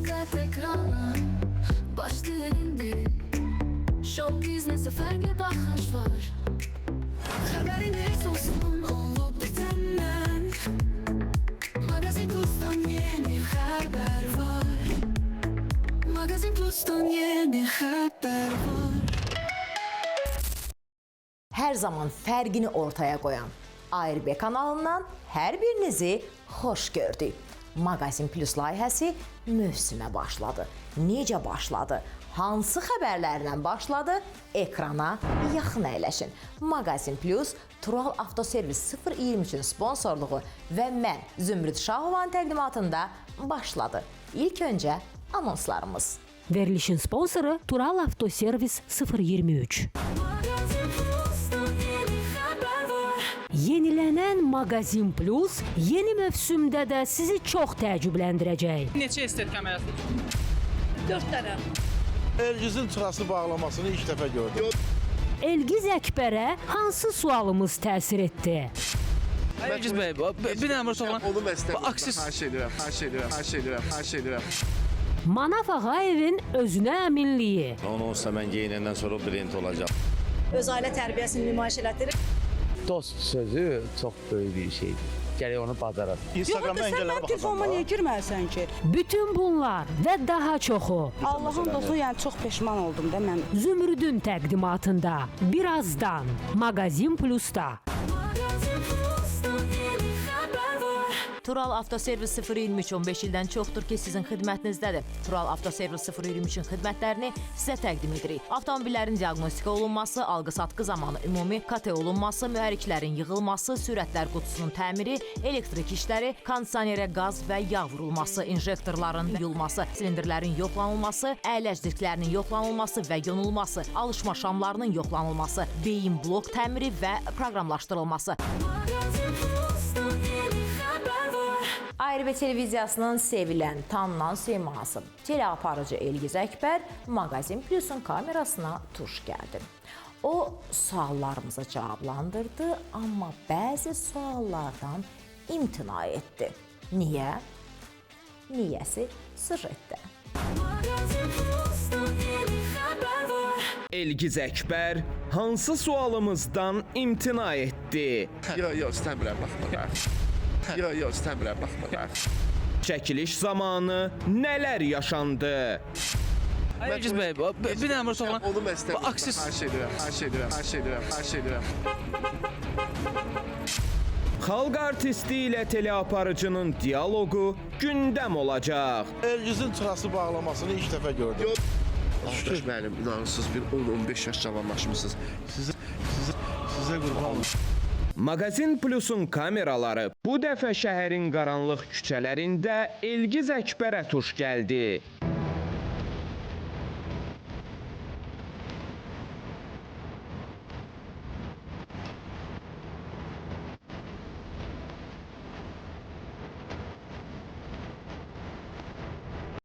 Dikkat ekrana başlığı indi. Show biznese farklı bakış var. Haberiniz olsun olup bitenden. Magazin Plus'tan yeni haber var. Magazin Plus'tan yeni haber var. Hər zaman fərqini ortaya qoyan ARB kanalından hər birinizi xoş gördük. Maqazin Plus layihəsi mövsümə başladı. Necə başladı? Hansı xəbərlərlə başladı? Ekrana yaxın əyləşin. Maqazin Plus Tural Avtoservis 023-ün sponsorluğu və mən Zümrüd Şahovanın təqdimatında başladı. İlk öncə anonslarımız. Verilişin sponsoru Tural Avtoservis 023. Magazin Plus'tan yeni haber var. Yenilənən Magazin Plus yeni mövsümdə də sizi çox təəccübləndirəcək. Neçə estetika əməliyyatı? 4 dənə. Elgizin çırası bağlamasını ilk dəfə gördüm. Elgiz Əkbərə hansı sualımız təsir etdi? Elgiz bəy, bir dənə bir sual. Onu mən istəmirəm. Akses Xahiş edirəm, xahiş edirəm, xahiş edirəm, xahiş edirəm. Manaf Ağayevin özünə əminliyi. Onu olsa mən geyinəndən sonra o brend olacaq. Öz ailə tərbiyəsini nümayiş elətdirir. Dost sözü çox böyük bir şeydir. Gərək onu bacarasın. Instagramda Yox, sən əngəllərə mənim telefonuma baxasan. niyə girməlisən ki? Bütün bunlar və daha çoxu Allahın dostu, yəni çox peşman oldum da mən. Zümrüdün təqdimatında birazdan Magazin Plusda. Magazin Plus'tan yeni haber var. Tural Avtoservis 023 15 ildən çoxdur ki, sizin xidmətinizdədir. Tural Avtoservis 023-ün xidmətlərini sizə təqdim edirik. Avtomobillərin diaqnostika olunması, alqı-satqı zamanı ümumi KT olunması, mühərriklərin yığılması, sürətlər qutusunun təmiri, elektrik işləri, kondisionerə qaz və yağ vurulması, injektorların yuyulması, silindirlərin yoxlanılması, əyləc disklərinin yoxlanılması və yonulması, alışma şamlarının yoxlanılması, beyin blok təmiri və proqramlaşdırılması. Magazin Plus'tan yeni haber var. ARB televiziyasının sevilən, tanınan siması, teleaparıcı Elgiz Əkbər Maqazin Plusun kamerasına tuş gəldi. O suallarımıza cavablandırdı, amma bəzi suallardan imtina etdi. Niyə? Niyəsi süjetdə. Magazin Plus'tan yeni haber var. Elgiz Əkbər hansı sualımızdan imtina etdi? Yox, yox, istəmirəm baxmağa. Yox, yox, istəmirəm baxmağa. Çəkiliş zamanı nələr yaşandı? Elgiz bəy, bir dənə bir sual. Onu mən istəmirəm. Akses Xahiş edirəm, xahiş edirəm, xahiş edirəm, xahiş edirəm. Xalq artisti ilə teleaparıcının dialoqu gündəm olacaq. Elgizin çırası bağlamasını ilk dəfə gördüm. Şükür müəllim, inanırsınız bir 10-15 yaş cavanlaşmısınız. Sizə sizə sizə qurban olum. Maqazin Plusun kameraları bu dəfə şəhərin qaranlıq küçələrində Elgiz Əkbərə tuş gəldi.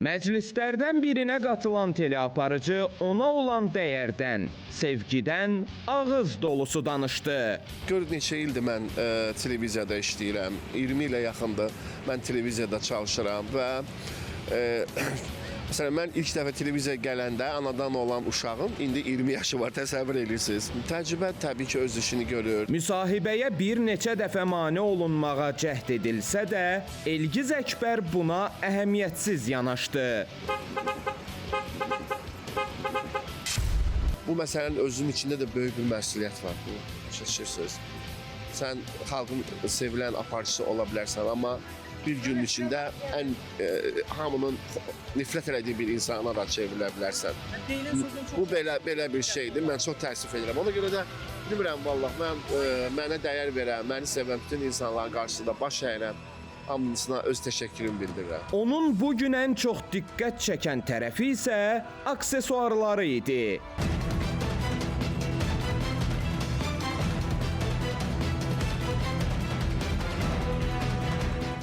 Məclislərdən birinə qatılan teleaparıcı ona olan dəyərdən, sevgidən ağız dolusu danışdı. Gör neçə ildir mən televiziyada işləyirəm. 20 ilə yaxındır mən televiziyada çalışıram və məsələn mən ilk dəfə televiziyaya gələndə anadan olan uşağım indi 20 yaşı var, təsəvvür edirsiniz. Təcrübə təbii ki öz işini görür. Müsahibəyə bir neçə dəfə mane olunmağa cəhd edilsə də, Elgiz Əkbər buna əhəmiyyətsiz yanaşdı. Bu məsələnin özünün içində də böyük bir məsuliyyət var. Bu başa düşürsünüz. Sən xalqın sevilən aparıcısı ola bilərsən, amma bir günün içində ən hamının nifrət elədiyi bir insana da çevrilə bilərsən. Bu belə bir şeydir. Mən çox təəssüf edirəm. Ona görə də bilmirəm vallah mən mənə dəyər verən, məni sevən bütün insanların qarşısında baş əyirəm. Hamısına öz təşəkkürümü bildirirəm. Onun bu gün ən çox diqqət çəkən tərəfi isə aksesuarları idi.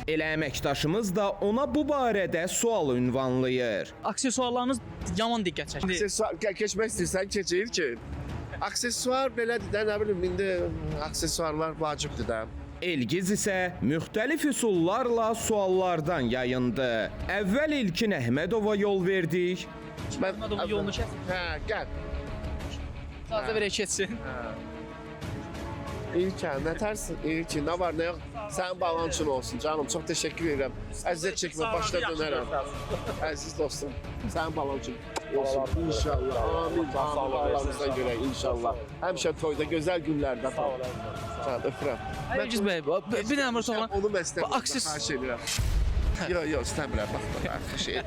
Elə əməkdaşımız da ona bu barədə sual ünvanlayır. Aksesuarlarınız yaman diqqət çəkir. Aksesuar keçmək istəyirsən, keç ki. Aksesuar belədir də, nə bilim indi aksesuarlar vacibdir də. Elgiz isə müxtəlif üsullarla suallardan yayındı. Əvvəl İlkin Əhmədova yol verdik. Mən Əhmədovun yolunu kəs. Hə, gəl. İcazə verək keçsin. İlkin, nə tərsin? İlkin, nə var, nə yox? Sənin balan üçün olsun canım. Çox təşəkkür edirəm. Əziyyət çəkmə, başda dönərəm. Əziz dostum, sənin balan üçün olsun inşallah. Amin. Amin. Allahımızdan görək inşallah. Həmişə toyda, gözəl günlərdə. Sağ ol. Can, öpürəm. Elgiz bəy, bir dənə bir sual. Onu mən istəmirəm. Akses Xahiş edirəm. Yox, yox, istəmirəm. Bax, bax, şey.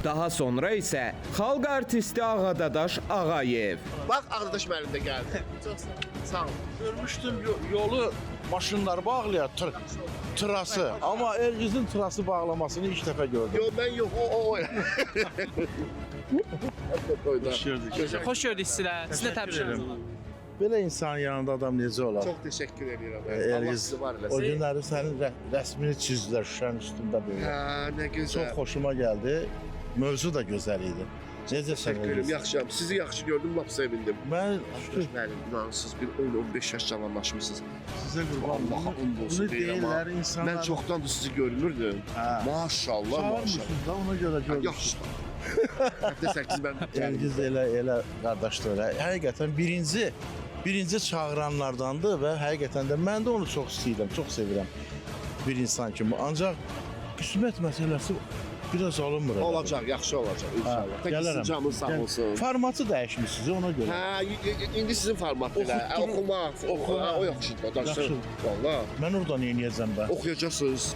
Daha sonra isə xalq artisti Ağadadaş Ağayev. Bax, Ağadaş müəllim də gəldi. Çox sağ ol. Sağ ol. Görmüşdüm yolu maşınlar bağlayar tırası. Amma Elgizin tırası bağlamasını ilk dəfə gördüm. Yox, mən yox, o. Xoş gördük. Xoş gördük sizə. Sizi də təbrik edirəm. Belə insanın yanında adam necə olar? Çox təşəkkür edirəm. Allah Elgiz, sizi var o eləsin. günləri sənin rəsmini çizdilər şüşənin üstündə belə. Hə, nə gözəl. Çox xoşuma gəldi. Mövzu da gözəl idi. Necə sən Təşəkkür edirəm. Elgiz? Yaxşıyam. Sizi yaxşı gördüm, lap sevindim. Mən Şükür müəllim, inanırsınız bir 10-15 yaş cavanlaşmısınız. Sizə qurban olum. Allaha and olsun Bunu deyirəm ha. deyirlər insanlar. Mən çoxdandır sizi görmürdüm. Hə. Maşallah, maşallah. Çağırmırsınız da ona görə görmürsünüz. Yaxşı. Həftə 8 mən Elgiz elə qardaşdır elə. Həqiqətən birinci çağıranlardandır və həqiqətən də mən də onu çox istəyirəm, çox sevirəm bir insan kimi. Ancaq qismət məsələsi biraz alınmır. elə. Olacaq, yaxşı olacaq inşallah. Hə, Tək sizin gələrəm. canınız sağ olsun. Formatı dəyişmişsiniz ona görə. Hə, indi sizin format elə. Oxumaq, oxumaq, o yaxşıdır da. Yaxşıdır. Valla. Mən oradan eləyəcəm də. Oxuyacaqsınız,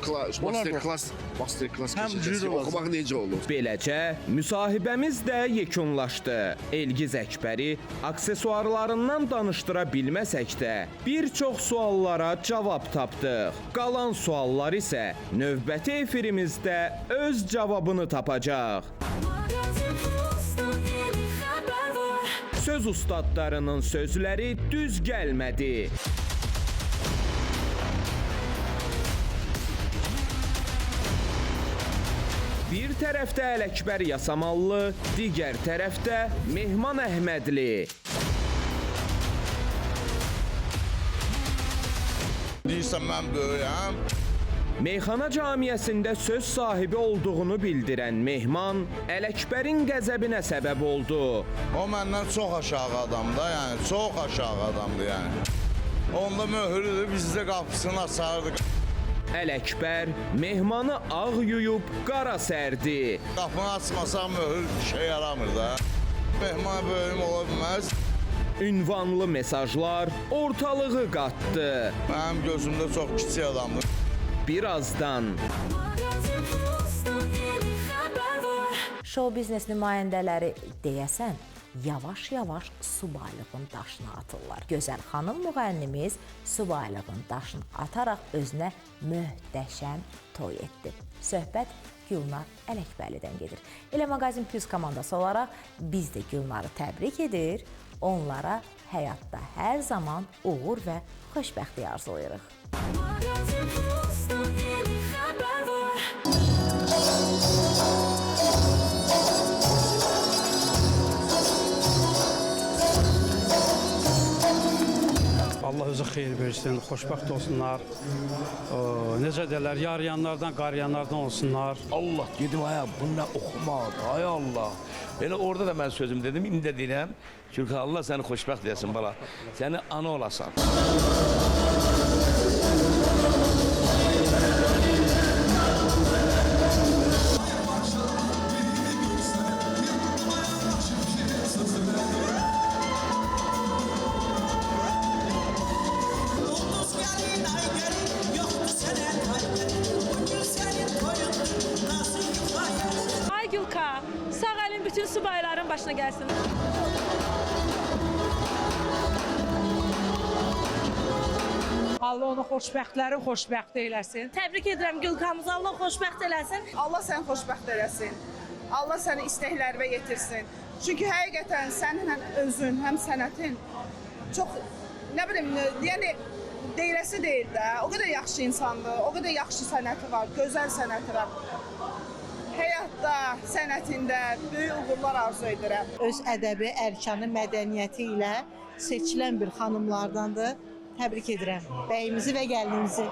master class, master class Həm keçəcəksiniz. jüri olacaq. Oxumaq necə olur? Beləcə, müsahibəmiz də yekunlaşdı. Elgiz Əkbəri aksesuarlarından danışdıra bilməsək də, bir çox suallara cavab tapdıq. Qalan suallar isə növbəti efirimizdə öz cavabını tapacaq. Magazin Plus'ta yeni haber var. Söz ustadlarının sözləri düz gəlmədi. Bir tərəfdə Ələkbər Yasamallı, digər tərəfdə Mehman Əhmədli. Deyirsən mən böyüyəm. Meyxana camiəsində söz sahibi olduğunu bildirən Mehman Ələkbərin qəzəbinə səbəb oldu. O məndən çox aşağı adamdır, yəni çox aşağı adamdır yəni. Onda möhürüdür, biz də qapısını açardıq. Ələkbər Mehmanı ağ yuyub qara sərdi. Qapını açmasaq möhür işə yaramır da. Mehman böyüyüm ola bilməz. Ünvanlı mesajlar ortalığı qatdı. Mənim gözümdə çox kiçik adamdır. Birazdan Magazin Plus'ta yeni haber var. Şou biznes nümayəndələri deyəsən yavaş-yavaş subaylığın daşını atırlar. Gözəl xanım müğənnimiz subaylığın daşını ataraq özünə möhtəşəm toy etdi. Söhbət Gülnar Ələkbərlidən gedir. Elə Maqazin Plus komandası olaraq biz də Gülnarı təbrik edir, onlara həyatda hər zaman uğur və xoşbəxtlik arzulayırıq. Magazin Plus'ta yeni haber var. Allah özü xeyir versin, xoşbəxt olsunlar. Necə deyirlər, yarayanlardan, qarayanlardan olsunlar. Allah dedim ay bu nə oxumaqdır, ay Allah. Elə orada da mən sözüm dedim, indi də deyirəm. Çünki Allah səni xoşbəxt eləsin bala. Səni ana olasan. Ay Gülka, sağ əlin bütün subayların başına gəlsin. Allah onu xoşbəxtlərin xoşbəxti eləsin. Təbrik edirəm Gülkamızı, Allah xoşbəxt eləsin. Allah səni xoşbəxt eləsin. Allah səni istəklərinə yetirsin. Çünki həqiqətən sənin həm özün, həm sənətin çox nə bilim, yəni deyiləsi deyil də. O qədər yaxşı insandır, o qədər yaxşı sənəti var, gözəl sənəti var. Həyatda, sənətində böyük uğurlar arzu edirəm. Öz ədəbi, ərkanı, mədəniyyəti ilə seçilən bir xanımlardandır. Təbrik edirəm bəyimizi və gəlinimizi.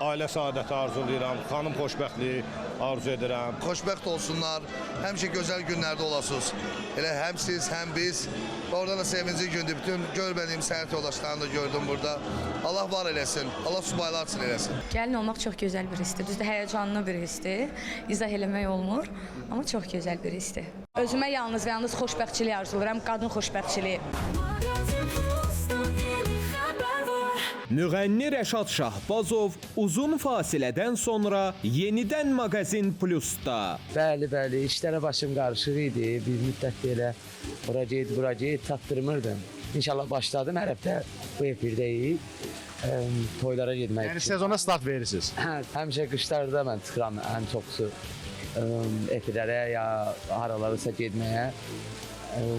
Ailə səadəti arzulayıram, xanım xoşbəxtliyi arzu edirəm. Xoşbəxt olsunlar, həmişə gözəl günlərdə olasınız. Elə həm siz, həm biz. Və oradan da sevincli gündür. Bütün görmədiyim sənət yoldaşlarını da gördüm burada. Allah var eləsin, Allah subaylar üçün eləsin. Gəlin olmaq çox gözəl bir hissdir. Düzdür, həyəcanlı bir hissdir. İzah eləmək olmur, amma çox gözəl bir hissdir. Özümə yalnız və yalnız xoşbəxtçilik arzulayıram, qadın xoşbəxtçiliyi. Magazin Plus'da yeni xəbər var. Müğənni Rəşad Şahbazov uzun fasilədən sonra yenidən Maqazin Plusda. Bəli, bəli, işlərə başım qarışıq idi. Bir müddət belə ora get, bura get, çatdırmırdım. İnşallah başladım, hər həftə bu efirdəyik. Toylara getmək Yəni üçün. sezona start verirsiniz. Hə, həmişə qışlarda mən çıxıram ən çoxsu efirlərə ya haralarsa getməyə.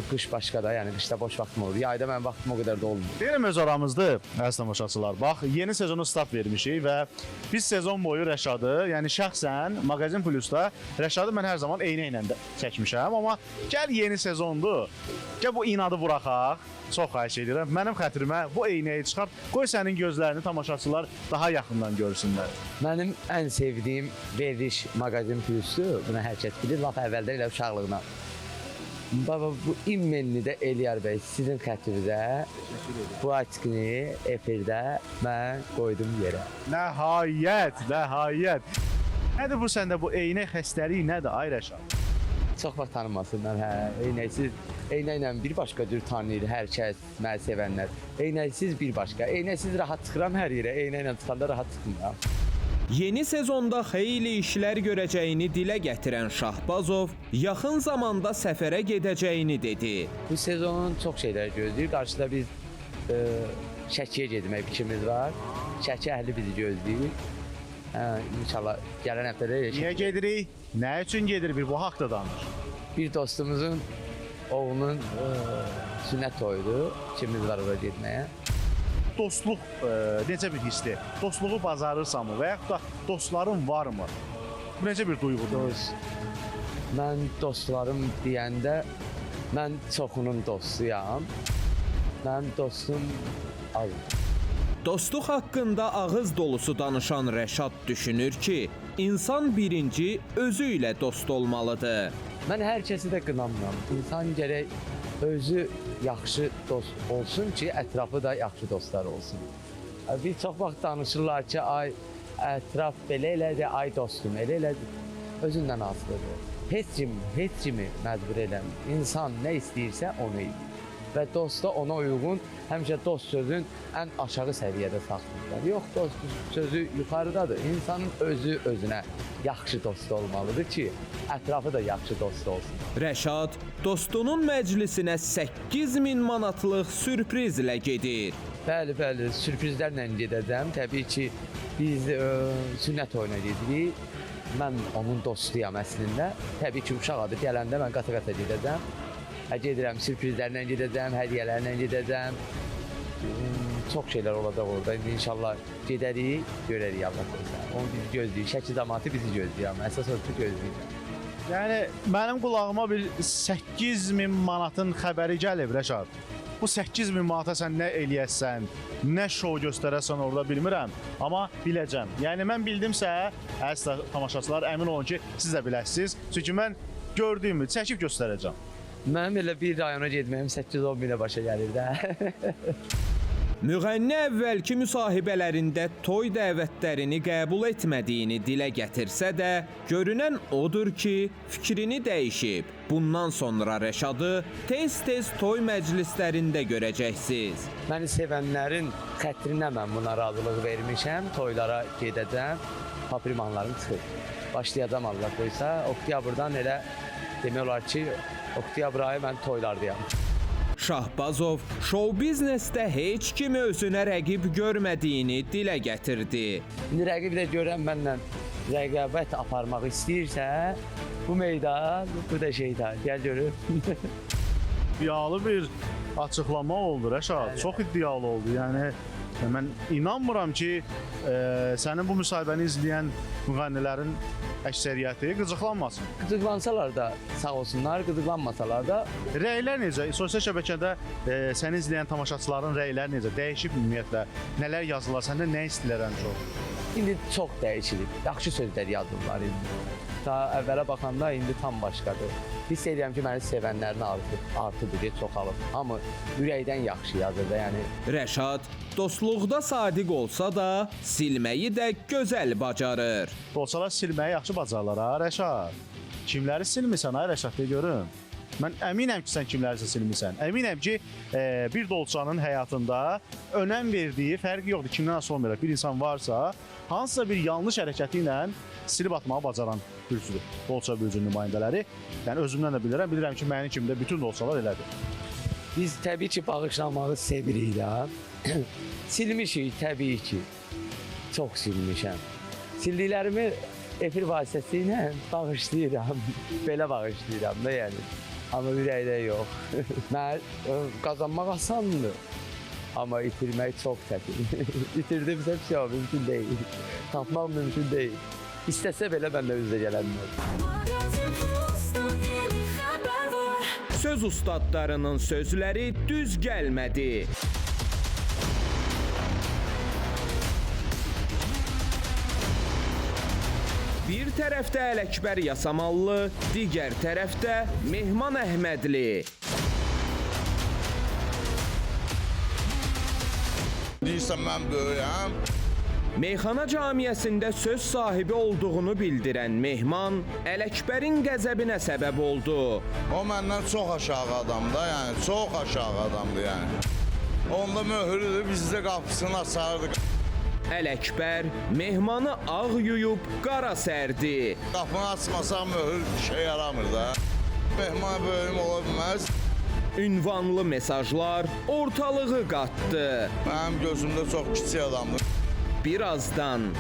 Qış başqa da, yəni qışda boş vaxtım olur. Yayda mənim vaxtım o qədər də olmur. Deyirəm öz aramızdır, əziz tamaşaçılar. Bax, yeni sezonu start vermişik və biz sezon boyu Rəşadı, yəni şəxsən Maqazin Plusda Rəşadı mən hər zaman eynəklə də çəkmişəm, amma gəl yeni sezondur. Gəl bu inadı buraxaq. Çox xahiş edirəm. Mənim xətrimə bu eynəyi çıxart. Qoy sənin gözlərini tamaşaçılar daha yaxından görsünlər. Mənim ən sevdiyim veriliş Maqazin Plusdur. Bunu hər kəs bilir. Lap əvvəldən elə uşaqlığına. Baba bu immenini də Eliyar bəy sizin xətrinizə bu açqını efirdə mən qoydum yerə. Nəhayət, nəhayət. Nədir bu səndə bu eynək xəstəliyi nədir ay Rəşad? Çox vaxt tanımasınlar, hə. Eynəksiz, eynəklə bir başqa cür tanıyır hər kəs, məni sevənlər. Eynəksiz bir başqa. Eynəksiz rahat çıxıram hər yerə, eynəklə çıxanda rahat çıxmıram. Yeni sezonda xeyli işlər görəcəyini dilə gətirən Şahbazov yaxın zamanda səfərə gedəcəyini dedi. Bu sezon çox şeylər gözləyir. Qarşıda biz Şəkiyə getmək fikrimiz var. Şəki əhli bizi gözləyir. Hə, inşallah gələn həftədə Niyə gedirik? Nə üçün gedirik? Bir bu haqda danış. Bir dostumuzun oğlunun sünnət toyudur. Fikrimiz var ora getməyə. Dostluq necə bir hissdir? Dostluğu bacarırsanmı və yaxud da dostların varmı? Bu necə bir duyğudur? Dost. Mən dostlarım deyəndə mən çoxunun dostuyam. Mənim dostum azdır. Dostluq haqqında ağız dolusu danışan Rəşad düşünür ki, insan birinci özü ilə dost olmalıdır. Mən hər kəsi də qınamıram. İnsan gərək özü yaxşı dost olsun ki, ətrafı da yaxşı dostlar olsun. Bir çox vaxt danışırlar ki, ay ətraf belə elədi, ay dostum elə elədi. Özündən asılıdır. Heç kim, heç kimi məcbur eləmir. İnsan nə istəyirsə onu edir. Və dost da ona uyğun, həmişə dost sözün ən aşağı səviyyədə saxlayırlar. Yox, dost sözü yuxarıdadır. İnsanın özü özünə yaxşı dost olmalıdır ki, ətrafı da yaxşı dost olsun. Rəşad dostunun məclisinə 8000 manatlıq sürprizlə gedir. Bəli, bəli, sürprizlərlə gedəcəm. Təbii ki, biz sünnət oyuna gedirik. Mən onun dostuyam əslində. Təbii ki, uşaq adı gələndə mən qata-qata gedəcəm. Hə, gedirəm, sürprizlərlə gedəcəm, hədiyyələrlə gedəcəm. Çox şeylər olacaq orada. İndi inşallah gedərik, görərik Allah qoysa. Onu bizi gözləyir. Şəki camaatı bizi gözləyir amma əsas odur ki, gözləyir. Yəni mənim qulağıma bir 8000 manatın xəbəri gəlib Rəşad. Bu 8000 manata sən nə eləyəsən, nə şou göstərəsən orada bilmirəm, amma biləcəm. Yəni mən bildimsə, əziz tamaşaçılar, əmin olun ki, siz də biləsiniz. Çünki mən gördüyümü çəkib göstərəcəm. Mənim elə bir rayona getməyim 8-10 minə başa gəlir də. Müğənni əvvəlki müsahibələrində toy dəvətlərini qəbul etmədiyini dilə gətirsə də, görünən odur ki, fikrini dəyişib. Bundan sonra Rəşadı tez-tez toy məclislərində görəcəksiniz. Məni sevənlərin xətrinə mən buna razılıq vermişəm. Toylara gedəcəm. Paprimanlarım çıxır. Başlayacağam Allah qoysa. Oktyabrdan elə demək olar ki, oktyabr ayı mən toylardayam. Şahbazov şou biznesdə heç kimi özünə rəqib görmədiyini dilə gətirdi. İndi rəqib də görən mənlə rəqabət aparmaq istəyirsə, bu meydan, bu da şeytan. Gəl görüm. İddialı bir açıqlama oldu Rəşad. Çox iddialı oldu. Yəni Mən inanmıram ki, sənin bu müsahibəni izləyən müğənnilərin əksəriyyəti qıcıqlanmasın. Qıcıqlansalar da sağ olsunlar, qıcıqlanmasalar da. Rəylər necə? Sosial şəbəkədə səni izləyən tamaşaçıların rəyləri necə? Dəyişib ümumiyyətlə? Nələr yazırlar? Səndən nə istəyirlər ən çox? İndi çox dəyişilib. Yaxşı sözlər yazırlar indi. Ta əvvələ baxanda indi tam başqadır. Hiss edirəm ki, məni sevənlərin artıdır, çoxalıb. Hamı ürəkdən yaxşı yazır da, yəni. Rəşad dostluqda sadiq olsa da, silməyi də gözəl bacarır. Dolçalar silməyi yaxşı bacarırlar ha, Rəşad. Kimləri silmirsən ay Rəşad, de görüm. Mən əminəm ki, sən kimlərisə silmirsən. Əminəm ki, bir dolçanın həyatında önəm verdiyi fərqi yoxdur. Kimdən asılı olmayaraq bir insan varsa, hansısa bir yanlış hərəkəti ilə silib atmağı bacaran bürcüdür. Dolça bürcünün nümayəndələri. Yəni özümdən də bilirəm, bilirəm ki, mənim kimi də bütün dolçalar elədir. Biz təbii ki, bağışlamağı sevirik də. Silmişik təbii ki. Çox silmişəm. Sildiklərimi efir vasitəsilə bağışlayıram. Belə bağışlayıram da yəni. Amma ürəkdə yox. Mən qazanmaq asandır. Amma itirmək çox çətin. İtirdimsə bir şey mümkün deyil. Tapmaq mümkün deyil. İstəsə belə mən də üzə gələnlər. Söz ustadlarının sözləri düz gəlmədi. Bir tərəfdə Ələkbər Yasamallı, digər tərəfdə Mehman Əhmədli. Deyirsən mən böyüyəm. Meyxana camiəsində söz sahibi olduğunu bildirən Mehman Ələkbərin qəzəbinə səbəb oldu. O məndən çox aşağı adamdır, yəni çox aşağı adamdır yəni. Onda möhürüdür, bizdə qapısını açardıq. Ələkbər Mehmanı ağ yuyub qara sərdi. Qapını açmasaq möhür işə yaramır da. Mehman böyüyüm ola bilməz. Ünvanlı mesajlar ortalığı qatdı. Mənim gözümdə çox kiçik adamdır. Birazdan.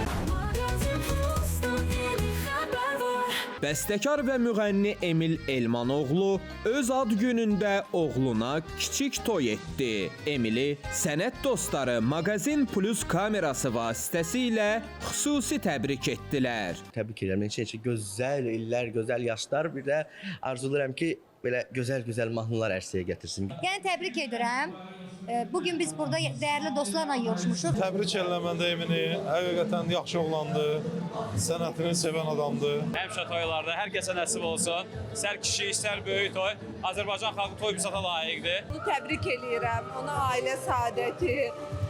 Bəstəkar və müğənni Emil Elmanoğlu öz ad günündə oğluna kiçik toy etdi. Emili sənət dostları Maqazin Plus kamerası vasitəsilə xüsusi təbrik etdilər. Təbrik edirəm. Neçə-neçə gözəl illər, gözəl yaşlar. Bir də arzulayıram ki, belə gözəl-gözəl mahnılar ərsəyə gətirsin. Yəni təbrik edirəm. Bugün biz burada dəyərli dostlarla yığışmışıq. Təbrik edirəm mən də Emini. Həqiqətən yaxşı oğlandı. Sənətini sevən adamdır. Həmişə toylarda hər kəsə nəsib olsun. İstər kiçik, istər böyük toy. Azərbaycan xalqı toy bisata layiqdir. Onu təbrik eləyirəm. Ona ailə saadəti.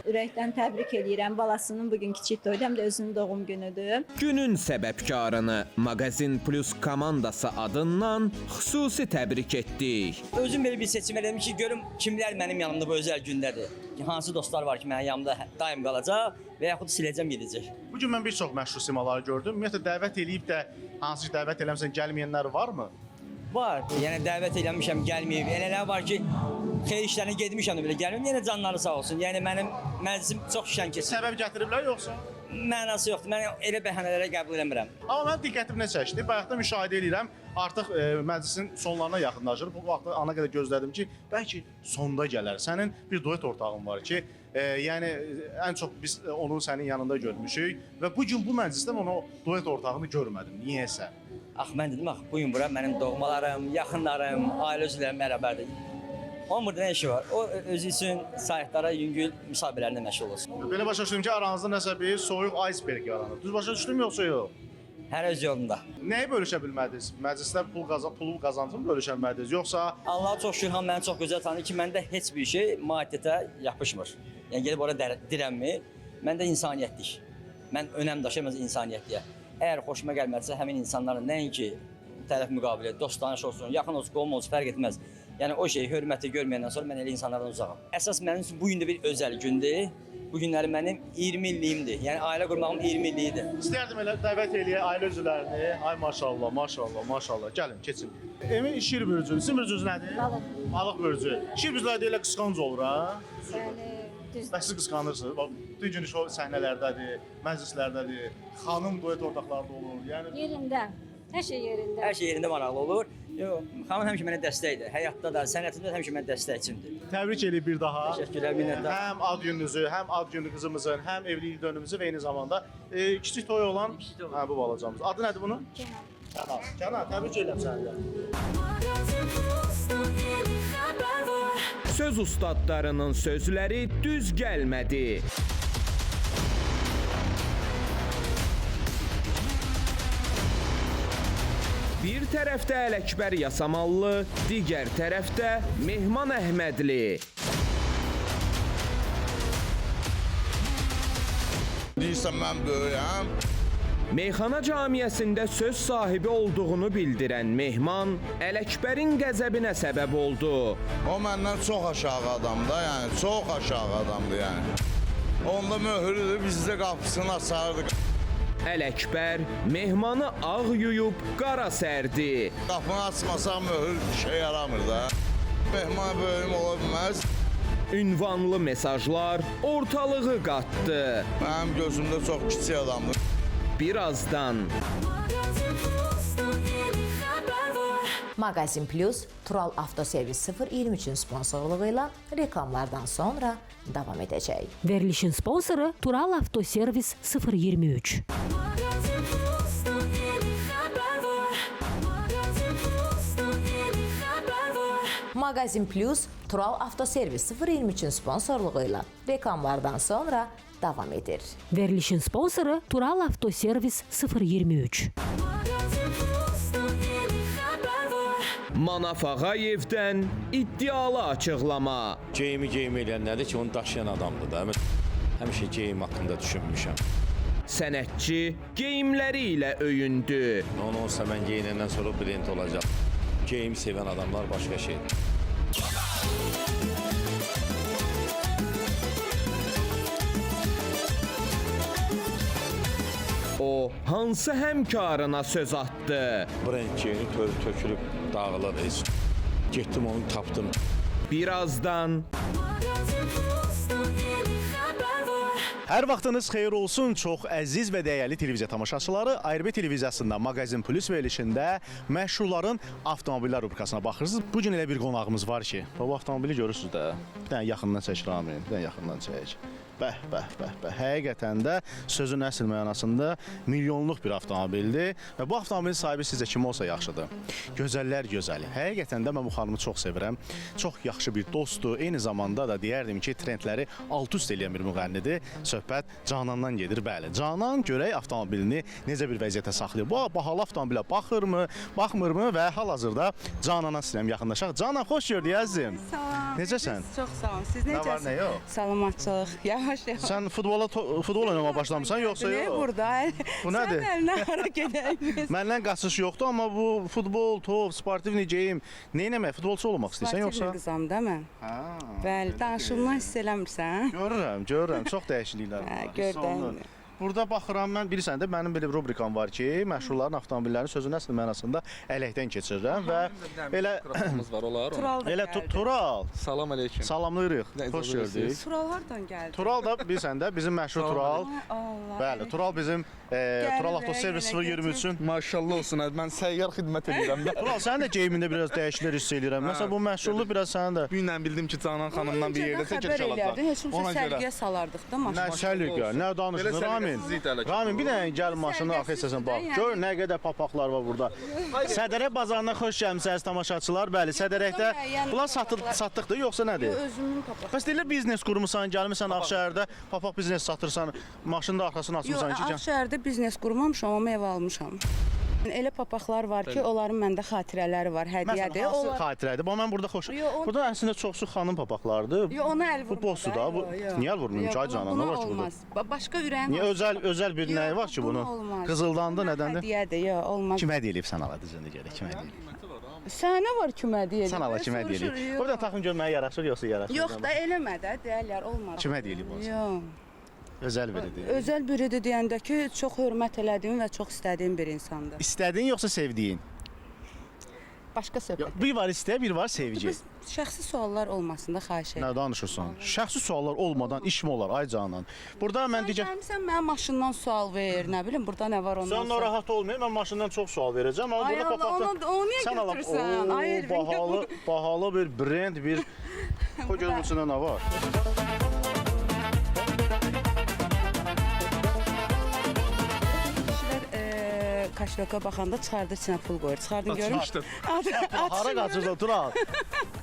Ürəkdən təbrik eləyirəm. Balasının bugün kiçik toyudur, həm də özünün doğum günüdür. Günün səbəbkarını Maqazin Plus komandası adından xüsusi təbrik etdik. Özüm belə bir seçim elədim ki, görüm kimlər mənim yanımda bu özəl gündədir. Hansı dostlar var ki, mənim yanımda daim qalacaq və yaxud siləcəm gedəcək. Bu gün mən bir çox məşhur simaları gördüm. Ümumiyyətlə dəvət eləyib də hansı ki dəvət eləmirsən gəlməyənlər varmı? Var. Yəni dəvət eləmişəm, gəlməyib. Elələr var ki, xeyir işlərinə getmişəm də belə gəlməyib. Yenə canları sağ olsun. Yəni mənim məclisim çox şən keçir. Səbəb gətiriblər yoxsa? Mənası yoxdur. Mən elə bəhanələrə qəbul eləmirəm. Amma mənim diqqətim nə çəkdi? Bayaqdan müşahidə eləyirəm, artıq məclisin sonlarına yaxınlaşır. Bu vaxtı ana qədər gözlədim ki, bəlkə sonda gələr. Sənin bir duet ortağın var ki, yəni ən çox biz onu sənin yanında görmüşük və bu gün bu məclisdə mən o duet ortağını görmədim. Niyəsə? Ax mən dedim ax bu gün bura mənim doğmalarım, yaxınlarım, ailə üzvlərim bərabərdir. Onun burada nə işi var? O özü üçün saytlara yüngül müsahibələrlə məşğul olsun. Belə başa düşdüm ki, aranızda nəsə bir soyuq iceberg yaranır. Düz başa düşdüm yoxsa yox? Hər öz yolunda. Nəyi bölüşə bilmədiniz? Məclisdə pulu qazancını bölüşə bilmədiniz, yoxsa Allaha çox şükür, hamı məni çox gözəl tanıyır ki, məndə heç bir şey maddiyyata yapışmır. Yəni gedib ora dirənmir. Məndə insaniyyətlik. Mən önəm daşıyıram insaniyyətliyə. Əgər xoşuma gəlmədisə, həmin insanlarla nəinki tərəf müqavilə, dost danış olsun, yaxın olsun, qovum olsun, fərq etməz. Yəni o şeyi, hörməti görməyəndən sonra mən elə insanlardan uzağam. Əsas mənim üçün bu gün də bir özəl gündür. Bu günləri mənim 20 illiyimdir. Yəni ailə qurmağım 20 illiyidir. İstərdim elə dəvət eləyə ailə üzvlərini. Ay maşallah, maşallah, maşallah. Gəlin, keçin. Emin şir bürcü. Sizin bürcünüz nədir? Balıq. Balıq bürcü. Şir bürcüləri deyirlər qısqanc olur ha. Bəli, düzdür. Bəs siz qısqanırsınız. Bax, bütün gün şou səhnələrdədir, məclislərdədir, xanım duet ortaqlarda olur. Yəni Yerində. Hər şey yerində. Hər şey yerində maraqlı olur. Yox, xanım həmişə mənə dəstəkdir. Həyatda da, sənətimdə də həmişə mənə dəstəkçimdir. Təbrik eləyib bir daha. Təşəkkürlər, minnətdaram. Həm ad gününüzü, həm ad günü qızımızın, həm evlilik ildönümüzü və eyni zamanda kiçik toy olan hə, bu balacamız. Adı nədir bunun? Kənan. Kənan. Kənan, təbrik edirəm səni də. Magazin Plus'da yeni haber var. Söz ustadlarının sözləri düz gəlmədi. Bir tərəfdə Ələkbər Yasamallı, digər tərəfdə Mehman Əhmədli. Deyirsən mən böyüyəm. Meyxana camiəsində söz sahibi olduğunu bildirən Mehman Ələkbərin qəzəbinə səbəb oldu. O məndən çox aşağı adamdır, yəni çox aşağı adamdır yəni. Onda möhürüdür, biz də qapısını açardıq. Ələkbər Mehmanı ağ yuyub qara sərdi. Qapını açmasaq möhür işə yaramır da. Mehman böyüyüm ola bilməz. Ünvanlı mesajlar ortalığı qatdı. Mənim gözümdə çox kiçik adamdır. Birazdan Magazin Plus'da yeni haber var. Maqazin Plus Tural Avtoservis 023-ün sponsorluğu ilə reklamlardan sonra davam edəcək. Verilişin sponsoru Tural Avtoservis 023. Magazin Plus'da yeni haber var. Magazin Plus'da yeni haber var. Maqazin Plus Tural Avtoservis 023-ün sponsorluğu ilə reklamlardan sonra davam edir. Verilişin sponsoru Tural Avtoservis 023. Magazin Plus'da yeni haber var. Manaf Ağayevdən iddialı açıqlama. Geyimi geyim eləyən nədir ki, onu daşıyan adamdır da. Mən həmişə geyim haqqında düşünmüşəm. Sənətçi geyimləri ilə öyündü. Onu olsa mən geyinəndən sonra brend olacaq. Geyim sevən adamlar başqa şeydir. O hansı həmkarına söz atdı? Brend geyini tökülüb dağılır heç. Getdim onu tapdım. Birazdan Magazin Plus'da yeni haber var. Hər vaxtınız xeyir olsun, çox əziz və dəyərli televiziya tamaşaçıları. ARB televiziyasında Maqazin Plus verilişində məşhurların avtomobillər rubrikasına baxırsınız. Bu gün elə bir qonağımız var ki, bu avtomobili görürsünüz də. Bir dənə yaxından çək Ramin, bir dənə yaxından çək. Bəh, bəh, bəh, bəh. Həqiqətən də sözün əsl mənasında milyonluq bir avtomobildir və bu avtomobilin sahibi sizcə kim olsa yaxşıdır? Gözəllər gözəli. Həqiqətən də mən bu xanımı çox sevirəm. Çox yaxşı bir dostdur. Eyni zamanda da deyərdim ki, trendləri alt-üst eləyən bir müğənnidir. Söhbət Canandan gedir, bəli. Canan görək avtomobilini necə bir vəziyyətə saxlayır. Bu bahalı avtomobilə baxırmı, baxmırmı və hal-hazırda Canana istəyirəm yaxınlaşaq. Canan, xoş gördük əzizim. Salam. Necəsən? Çox sağ olun. Siz Nə necəsiniz? var, nə yox? Salamatçılıq. Yavaş yavaş. Sən futbol oynamağa başlamısan yoxsa Nə yox? burada? Bu nədir? Sən əlinə hara gedək biz? Məndən qaçış yoxdur, amma bu futbol, top, sportivni geyim, nə etmək? Futbolçu olmaq istəyirsən yoxsa? Sportivni qızam da mən. Hə. Bəli, danışığımdan hiss eləmirsən. Görürəm, görürəm. Çox dəyişikliklər var. Hə, Hiss gör də olunur. indi. Burada baxıram mən, bilirsən də mənim belə bir rubrikam var ki, məşhurların avtomobillərini sözün əsl mənasında ələkdən keçirirəm və elə mikrofonumuz var, olar onu? Tural da Elə gəldi. Tural. Salam əleykum. Salamlayırıq. Nə, Xoş icazə gördük. verirsiniz? Tural hardan gəldi? Tural da bilirsən də bizim məşhur Tural. Allah. Bəli, Tural bizim Tural Avtoservis 023-ün. Maşallah olsun, mən səyyar xidmət edirəm də. Tural, sənin də geyimində biraz dəyişikliklər hiss eləyirəm. Məsələn, bu məşhurluq biraz sənin də. Bu günlə bildim ki, Canan xanımdan bir yerdə Öncədən çəkiliş xəbər alacaq. eləyərdin, heç olmasa Ona görə. sərgiyə salardıq da maşını. Nə səliqə, nə danışırsan Belə Ramin? səliqəsizlik də hələ ki Ramin, bir dənə gəl maşının arxa hissəsinə bax. yəni. Gör nə qədər papaqlar var burada. Sədərək bazarına xoş gəlmisiniz tamaşaçılar. Bəli, Sədərəkdə müəyyən bunlar satdıqdır yoxsa nədir? Yox, özümün papaq. Bəs deyirlər biznes qurmusan, gəlmisən Ağşəhərdə, papaq biznes satırsan, maşının da arxasını Yox, açmısan ki, gəl. Ağşəhərdə biznes qurmamışam, amma ev almışam. Elə papaqlar var ki, Bəli. onların məndə xatirələri var, Məsələn, hədiyyədir. hansı Onlar- xatirədir? Bu mən burada xoş. Yox, Burada əslində çoxsu xanım papaqlardır. Yox, ona əl Bu vurma. bossdur da. Bu niyə əl vurmayım ki, ay Yox, canan, buna nə var ki burada? olmaz. Başqa ürəyin Niyə özəl bir nəyi var ki buna bunun? olmaz. Qızıldandı, nədəndir? Hədiyyədir, yox, olmaz. Kimə deyilib sən ala düzünü görək, kimə deyilib? Sənə var kimə deyilib? Sən ala kimə Soruşur, deyilib? yox. O bir dənə taxın gör mənə yaraşır yoxsa yaraşmır? Yox da eləmə də deyərlər, olmaz. Kimə deyilib o? Yox. Özəl biridir. Özəl biridir deyəndə ki, çox hörmət elədiyim və çox istədiyim bir insandır. İstədiyin yoxsa sevdiyin? Başqa söhbət. Bir var istək, bir var sevgi. Biz şəxsi suallar olmasın da xahiş edirəm. Nə danışırsan? Şəxsi suallar olmadan iş mi olar ay Canan? Burada mən deyəcəm. Gəlmisən mənə maşından sual ver, nə bilim burada nə var ondan. Sən narahat olmayın, mən maşından çox sual verəcəm, amma Ay burada Allah, papaqda onu niyə Sən ala- götürürsən? Oo, Ay Elvin, bahalı, bahalı bir brend, bir Qoy görüm içində nə var. Kişilər kaşloka baxanda çıxardır içinə pul qoyur. Çıxardın görüm. Açmışdım. Hara qaçırsan Tural?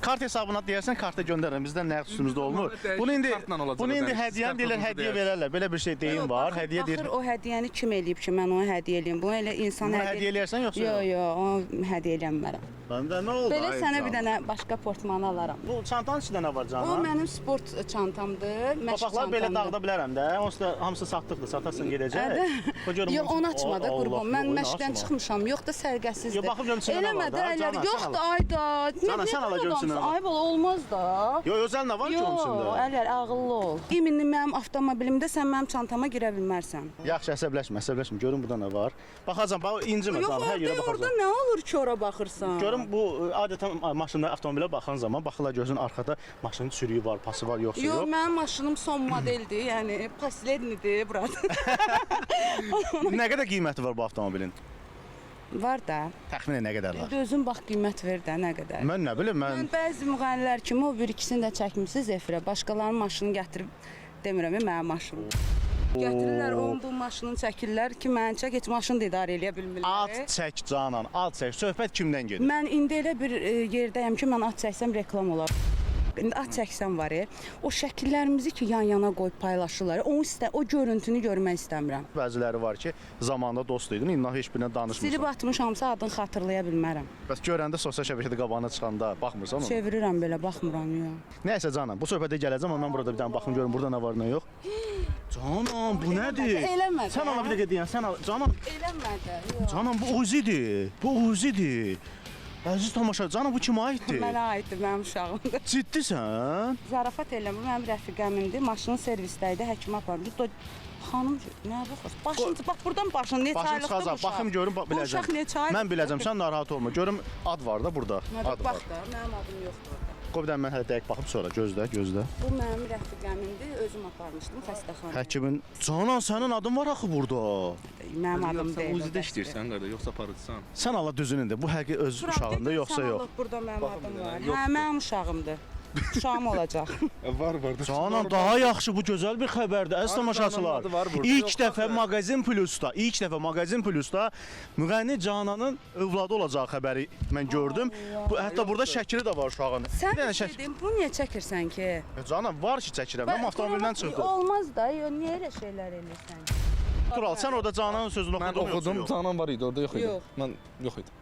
Kart hesabına deyərsən, karta göndərirəm. Bizdən nəqd üstümüzdə olmur. Bunu indi Kartla olacaq bunu indi ödəniş. hədiyyəni deyirlər, Kartla hədiyyə deyərsən. verərlər. Belə bir şey deyim var. Hədiyyə deyir. Axır o hədiyyəni kim eləyib ki, mən ona hədiyyə eləyim? Bunu elə insan Bunu hədiyyə eləyərsən yoxsa Yox, yox? yox, onu hədiyyə eləmərəm. Məndə nə oldu? Belə ay sənə bir Canan? dənə başqa portmanı alaram. Bu çantanın içində nə var O Canan? mənim sport çantamdır, məşq Papaqlar belə çantamdır. dağıda bilərəm də. Onsuz da hamısı satdıqdır. Satarsan gedəcək. Ədə. Qoy görüm Yox, onun onu içində- açma da Allah, qurban. Mən yox, onu məşqdən açma. çıxmışam. Yox da sərqəsizdir. Yox, baxım görüm içində nə var Eləmə da, də, ələr. Canan, sən Yox da, ala. ay da. Canan, sən ala görüm içində nə var. Ay bala, olmaz da. Yox, özəl nə var ki onun içində? Yox, ələr, ağıllı ol. İminli mənim avtomobilimdə sən mənim çantama girə bilmərsən. Yaxşı, əsəbləşmə, əsəbləşmə. Görüm burada nə var. Baxacam, bax incimə Yox, Canan, hər yerə orada, orada baxacam. nə olur ki, ora baxırsan? Görüm bu adətən maşında avtomobilə baxan zaman baxırlar gözün arxada maşının çürüyü var, pası var, yoxsa Yox, yox. mənim maşınım son modeldir, yəni paslednidir bura. Nə qədər qiyməti var bu avtomobilin? Var da. Təxminən nə qədər var? İndi özün bax qiymət ver də nə qədər. Mən nə bilim, mən Mən bəzi müğənnilər kimi o bir ikisini də çəkmisiniz efirə. Başqalarının maşını gətirib demirəm, mənim maşınım. Gətirirlər onun bu maşının çəkirlər ki, məni çək, heç maşını da idarə eləyə bilmirlər. At çək Canan, at çək. Söhbət kimdən gedir? Mən indi elə bir yerdəyəm ki, mən at çəksəm reklam olar. İndi at çəksəm var, o şəkillərimizi ki, yan-yana qoyub paylaşırlar. Onu istə, o görüntünü görmək istəmirəm. Bəziləri var ki, zamanında dost idin, indi heç birinə danışmırsan. Silib atmışamsa adını xatırlaya bilmərəm. Bəs görəndə sosial şəbəkədə qabağına çıxanda baxmırsan ona? Çevirirəm belə, baxmıram yox. Nəysə Canan, bu söhbətə gələcəm, amma mən burada bir dənə baxım görüm burada nə var, nə yox. Canan, bu nədir? Eləmə də. Sən ala bir dəqiqə deyən, sən ala. Canan, Eləmə də. Yox. Canan bu Uzidir. Bu Uzidir. Əziz tamaşa, Canan bu kimə aiddir? Mənə aiddir, mənim uşağımdır. Ciddisən? Zarafat eləmir, mənim rəfiqəmindir. Maşının servisdə idi, həkimə apardım. Xanım, nə baxırsan? Başın, bax burdan başın neçə Başım aylıqdır bu çıxacaq. uşaq? Baxım görüm, bax Bu biləcəm. uşaq neçə aylıqdır? Mən biləcəm, sən narahat olma. Görüm ad var da burada. Nə Ad var. bax da, mənim adım yoxdur orada. Qoy bir dənə mən hələ dəqiq baxım sonra. Gözlə, gözlə. Bu mənim rəfiqəmindir, özüm aparmışdım xəstəxanaya. Həkimin Canan sənin adın var axı burada. Mənim adım Sən deyil. o Uzidə bəsdir. işləyirsən qardaş, yoxsa aparıcısan? Sən Allah düzünü de. Bu həqiqi öz Tural, uşağındır dedim, yoxsa sən yox? Allah, burada mənim adım var. yoxdur. Hə, mənim uşağımdır. Uşağım olacaq. Var var. Canan daha yaxşı bu gözəl bir xəbərdir. Əziz tamaşaçılar. adı var burada. İlk dəfə Maqazin Plusda, ilk dəfə Maqazin Plusda müğənni Cananın övladı olacağı xəbəri mən gördüm. Bu hətta burada şəkili də var uşağın. Sən Bir dənə bir şey şəkil. deyim, bunu niyə çəkirsən ki? Ya Canan var ki çəkirəm. Mən avtomobildən çıxdım. Olmaz da, yo, niyə elə şeylər eləyirsən? Tural sən orada Cananın sözünü Mən oxudun yoxsa oxudum, yox? Canan var idi orada, yox idi. Yox. Mən yox idi.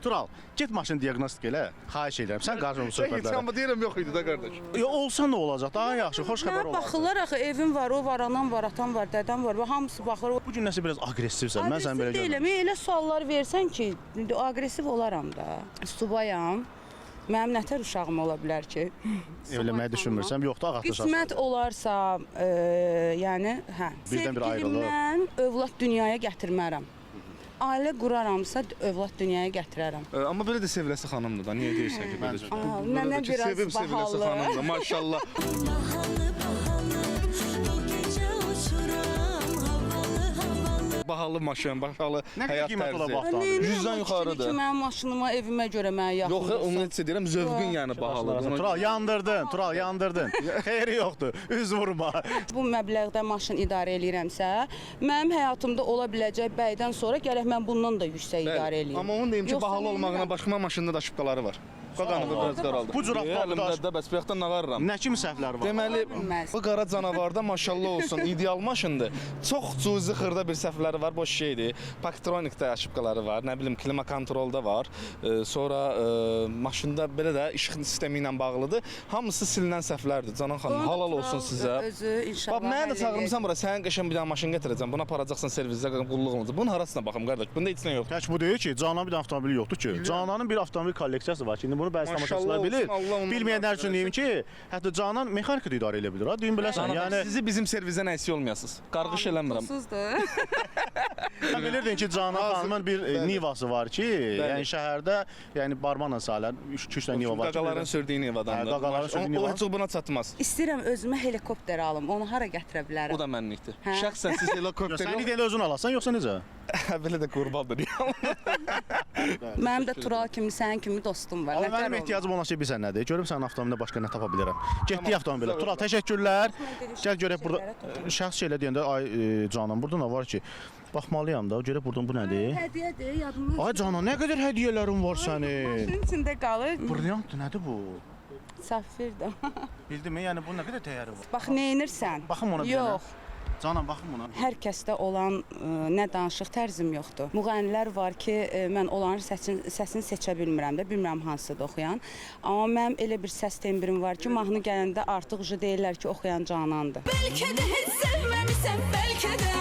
Tural, get maşını diaqnostik elə. Xahiş edirəm. Sən qarışma bu söhbətlərə. Amma deyirəm yox idi də qardaş. Yo, olsa nə olacaq? Daha yaxşı, xoş xəbər Mənə olar. baxırlar axı, evim var, o var, anam var, atam var, dədəm var, və hamısı baxır. Bu gün nəsə biraz aqressivsən. Mən səni belə Aqressiv görmürəm. deyiləm. Elə suallar versən ki, indi aqressiv olaram da. Subayam. Mənim nətər uşağım ola bilər ki? Evlənməyi düşünmürsən? Yoxdur, ağatlaşarsan. Qismət olarsa, yəni, hə. Birdən-birə ayrılır. Sevgilimdən övlad dünyaya gətirmərəm. Ailə quraramsa, övlad dünyaya gətirərəm. Amma belə də seviləsi xanımdır da. Niyə deyirsən ki, belə? Aa, Belə mənə də ki, biraz sevib seviləsi bahalı. xanımdır. Maşallah. Bu gecə uçuram havalı havalı. Bahalı maşın, bahalı Nə qədər həyat qiymət ola bu tərzi. avtomobil? 100-dən yuxarıdır. Ki, mənim maşınıma, evimə görə mənə yaxın. Yox, onu heç deyirəm, zövqün yəni bahalıdır. Tural yandırdın, Tural yandırdın. Xeyri yoxdur. Üz vurma. Bu məbləğdə maşın idarə eləyirəmsə, mənim həyatımda ola biləcək bəydən sonra gərək mən bundan da yüksək idarə eləyim. Amma onu deyim ki, Yoxsa bahalı neynirəm? olmağına başqa maşında da şıpqaları var. Qaqanı da biraz qaraldı. Bu cür avtomobil Əlimdə də bəs bu yaxdan nə varıram? Nə kimi səhvlər var? Deməli, bu qara canavarda maşallah olsun, ideal maşındır. Çox cüzi xırda bir səhvləri var, boş şeydir. Paktronikdə aşıbqaları var, nə bilim klima kontrolda var. Sonra maşında belə də işıq sistemi ilə bağlıdır. Hamısı silinən səhvlərdir. Canan xanım, Onu da halal olsun Tural sizə. Özü inşallah. Bax, mənə də həll çağırmısan bura, sənin qəşəng bir dənə maşın gətirəcəm. Buna aparacaqsan servisə, qulluq olacaq. Bunun harasına baxım qardaş? Bunda heç nə yoxdur. Tək bu deyil ki, Cananın bir dənə avtomobili yoxdur ki. Cananın bir avtomobil kolleksiyası var ki, indi bunu Bunu bəzi tamaşaçılar bilir. Bilməyənlər üçün deyim ki, hətta Canan mexanika da idarə edə bilir ha. Deyim biləsən. Yəni sizi bizim servizdən əksik olmayasınız. Qarğış eləmirəm. Susuzdur. Sən bilirdin ki, Canan xanımın bir Nivası var ki, yəni şəhərdə, yəni barmaqla sayılan 3-2 dənə Niva var ki. Qaqaların sürdüyü Nivadandır. Hə, qaqaların sürdüyü Niva. O heç buna çatmaz. İstəyirəm özümə helikopter alım. Onu hara gətirə bilərəm? O da mənlikdir. Hə? Şəxsən siz helikopter Sən elə özün alasan, yoxsa necə? Belə də qurbandır. Mənim də Tural kimi, sənin kimi dostum var. Amma Nətər mənim olmaz? ehtiyacım olan şey bilirsən nədir? Görüm sənin avtomobilində başqa nə tapa bilərəm. Getdik avtomobilə. Tural, təşəkkürlər. Gəl görək burada şəxs şeylə deyəndə ay Canan, burada nə var ki? Baxmalıyam da, görək buradan bu nədir? Hədiyyədir, yadımdan. Ay Canan, nə qədər hədiyyələrin var sənin. Maşının içində qalır. Brilliantdır, nədir bu? Safirdir. Bildin mi? Yəni bu nə qədər dəyəri var? Bax, neynirsən? Baxın ona bir dənə. Yox. Canan, baxın buna. Hər kəsdə olan nə danışıq tərzim yoxdur. Müğənnilər var ki, mən onların səsini seçə bilmirəm də, bilmirəm hansıdır oxuyan. Amma mənim elə bir səs tembrim var ki, mahnı gələndə artıq ucu deyirlər ki, oxuyan Canandır. Bəlkə də heç sevməmisən, bəlkə də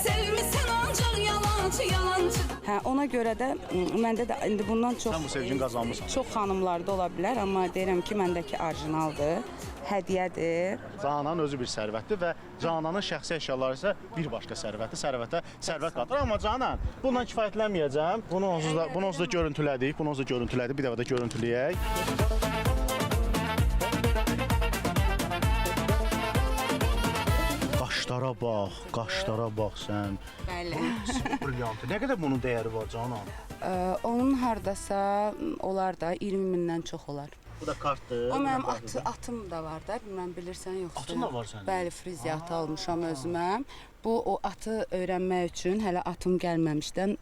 sevmisən ancaq yalancı, yalancı. Hə, ona görə də məndə də indi bundan çox Sən bu sevgini qazanmısan. Çox xanımlarda ola bilər, amma deyirəm ki, məndəki orijinaldır, hədiyyədir. Canan özü bir sərvətdir və Cananın şəxsi əşyaları isə bir başqa sərvətdir. Sərvətə sərvət qatır. Amma Canan, bundan kifayətlənməyəcəm. Bunu onsuz da görüntülədik. Bunu onsuz da görüntülədik. Bir dəfə də görüntüləyək. Qaşlara bax, qaşlara bax sən. Bəli. Brilliantdır. Nə qədər bunun dəyəri var Canan? Onun hardasa olar da 20 mindən çox olar. Bu da kartdır. O mənim atım da var da, bilmirəm bilirsən yoxsa. Atın da var sənin? Bəli, friziya atı almışam özümə. Bu o atı öyrənmək üçün hələ atım gəlməmişdən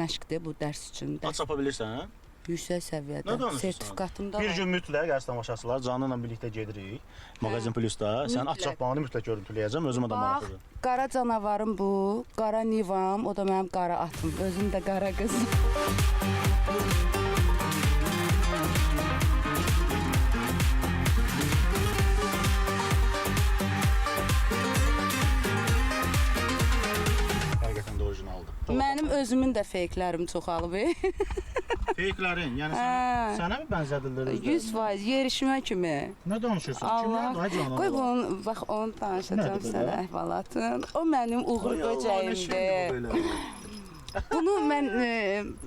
məşqdir bu dərs üçün. At çapa bilirsən, hə? Yüksək səviyyədə. Nə danışırsan? Sertifikatım da Bir var. gün mütləq əziz tamaşaçılar, Cananla birlikdə gedirik. Mağazin Plusda. Sən at Mütləq. çapmağını mütləq görüntüləyəcəm. Özümə də Bax, maraqlıdır. qara canavarım bu, qara Nivam, o da mənim qara atım. Özüm də qara qız. Həqiqətən də orijinaldır. Mənim özümün də feyklərim çoxalıb. Feyklərin, yəni Hə. sənə mi bənzədirlər özlərini? 100% yerişmə kimi. Nə danışırsan? Kimlərdir ay Canan? Qoy bunu, bax onu danışacağam Nədir belə? sənə əhvalatın. O mənim uğur Ay Allah, nə şeydir bu böcəyimdir. belə? Bunu mən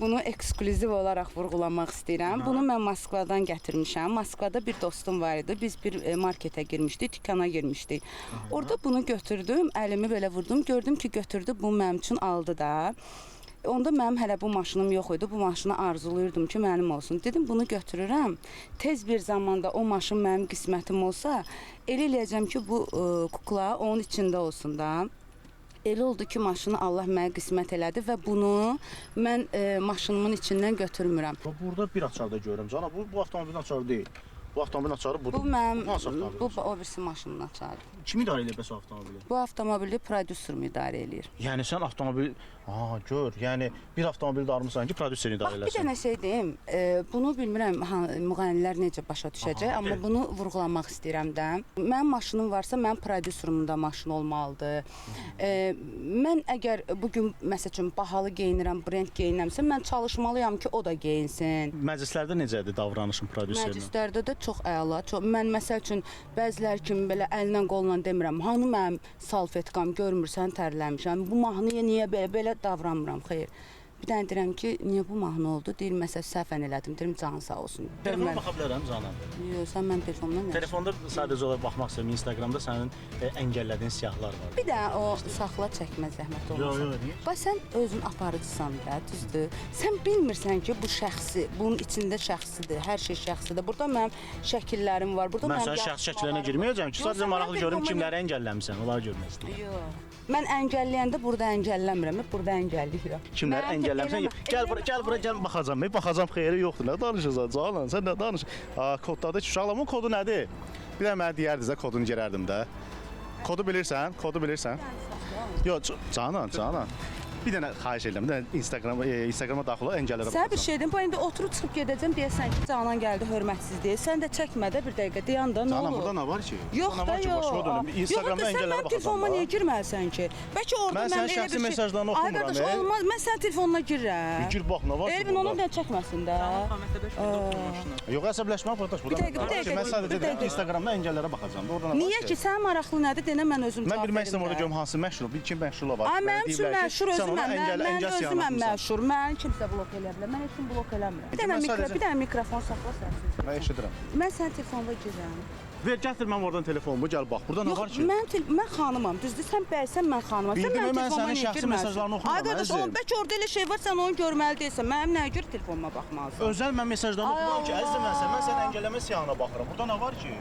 bunu eksklüziv olaraq vurğulamaq istəyirəm. Bunu mən Moskvadan gətirmişəm. Moskvada bir dostum var idi. Biz bir marketə girmişdik, dükana girmişdik. Orada bunu götürdüm, əlimi belə vurdum. Gördüm ki, götürdü, bu mənim üçün aldı da. Onda mənim hələ bu maşınım yox idi. Bu maşını arzulayırdım ki, mənim olsun. Dedim bunu götürürəm. Tez bir zamanda o maşın mənim qismətim olsa, elə eləyəcəm ki, bu kukla onun içində olsun da. Elə oldu ki, maşını Allah mənə qismət elədi və bunu mən maşınımın içindən götürmürəm. Bax, burada bir açar da görürəm. Canan, bu avtomobilin açarı deyil. Bu avtomobilin açarı budur. Bu mənim, Bu hansı avtomobil? bu o birisi maşının açarı. Kim idarə eləyir bəs o avtomobili? Bu avtomobili prodüserim idarə eləyir. Yəni sən avtomobil, ha gör, yəni bir avtomobil də almısan ki, prodüser idarə Bir eləsin. dənə şey deyim, bunu bilmirəm müğənnilər necə başa düşəcək, Aha, amma de. bunu vurğulamaq istəyirəm də. Mənim maşınım varsa, mənim prodüserimin də maşını olmalıdır. Mən əgər bu gün məsəl üçün bahalı geyinirəm, brend geyinirəmsə, mən çalışmalıyam ki, o da geyinsin. Məclislərdə necədir davranışın prodüserinə? Məclislərdə də çox əla. Çox mən məsəl üçün bəzilər kimi belə əllə qolla demirəm. Hanı mənim salfetkam görmürsən tərləmişəm. Bu mahnıya niyə belə belə davranmıram? Xeyr. Bir dənə deyirəm ki, niyə bu mahnı oldu? Deyir, məsəl səhvən elədim. Deyirəm, canın sağ olsun. Telefona baxa bilərəm Canan. Yox, sən mənim telefonumdan nə? Telefonda sadəcə olaraq baxmaq istəyirəm. Instagramda sənin əngəllədiyin siyahılar var. Bir dənə o saxla çəkmə zəhmət Yox, olmasa. yox, niyə? Bax sən özün aparıcısan da, düzdür? Sən bilmirsən ki, bu şəxsi, bunun içində şəxsidir, hər şey şəxsidir. Burada mənim şəkillərim var. Burada Mən mənim sənin şəxsi şəkillərinə girməyəcəm ki, Yox, sadəcə sən maraqlı mənim görüm telefonuma kimləri əngəlləmisən, onları görmək istəyirəm. Yox. Mən əngəlləyəndə burada əngəlləmirəm, burada əngəlləyirəm. Kimləri Mənim əngəlləmisən? eləmə- Gəl bura, gəl bura, gəl baxacam. Baxacam, xeyri yoxdur. Nə danışırsan Canan? Sən nə danış? Ha, koddadır ki, uşaqlar, bunun kodu nədir? Bir də mənə deyərdiniz də kodunu girərdim də. Kodu bilirsən? Kodu bilirsən? Yox, Canan, Canan. Bir dənə xahiş edirəm, bir dənə Instagram Instagrama daxil ol, əngəllərə Sən bir şey deyim, bu indi oturub çıxıb gedəcəm deyəsən ki, Canan gəldi hörmətsizliyə. Sən də çəkmə də bir dəqiqə dayan da nə Canan, olur? burada nə var ki? Yox Burada nə da var ki? yox. Başıma dönüm. Instagramda Yox, sən əngəllərə mənim baxasan telefonuma da. niyə girməlisən ki? Bəlkə orada Mən mən sənin elə şəxsi bir şey... mesajlarını Ay oxumuram, qardaş, e. olmaz. Mən sənin telefonuna girirəm. Gir bax, nə var ki Elvin burada? onu da çəkməsin də. Yox, əsəbləşmə qardaş. Bir dəqiqə, bir dəqiqə, Mən sadəcə bir deyirəm ki, dəqiqə. Instagramda əngəllərə baxacağam da. Orada nə var Niyə ki, sənin maraqlı nədir? Denə mən özüm Mən cavab bilmək istəyirəm verim orada də. görüm hansı məşhur, bir kim məşhurlar var. Ay Mənə mənim üçün deyiblər ki, məşhur sən özüməm. ona Mən, mən əngəl özüməm siyahına atmısan. məşhur. Mən kimsə blok eləyə bilər. Mən heç kim blok eləmirəm. Bir Mən dənə mikro, sadəcə- bir dənə mikrofon saxla sən. Mən eşidirəm. Mən sənin telefonuna girirəm. Ver, gətir mən oradan telefonumu, gəl bax. Burada nə var Yox, ki? mən xanımam, düzdür? Sən bəysən, mən xanımam. Sən Bildim, mənim mən telefonuma sənin niyə şəxsi girməlisən? mesajlarını oxumuram, Ay qardaş, əzizim. bəlkə orada elə şey var, sən onu görməli deyilsən. Mənim nəyə görə telefonuma baxmalısan? Özəl mən mesajlarını Ay oxumuram ki, əzizim mən sən, mən sənin Allah. əngəlləmə siyahına baxıram. Burada nə var ki?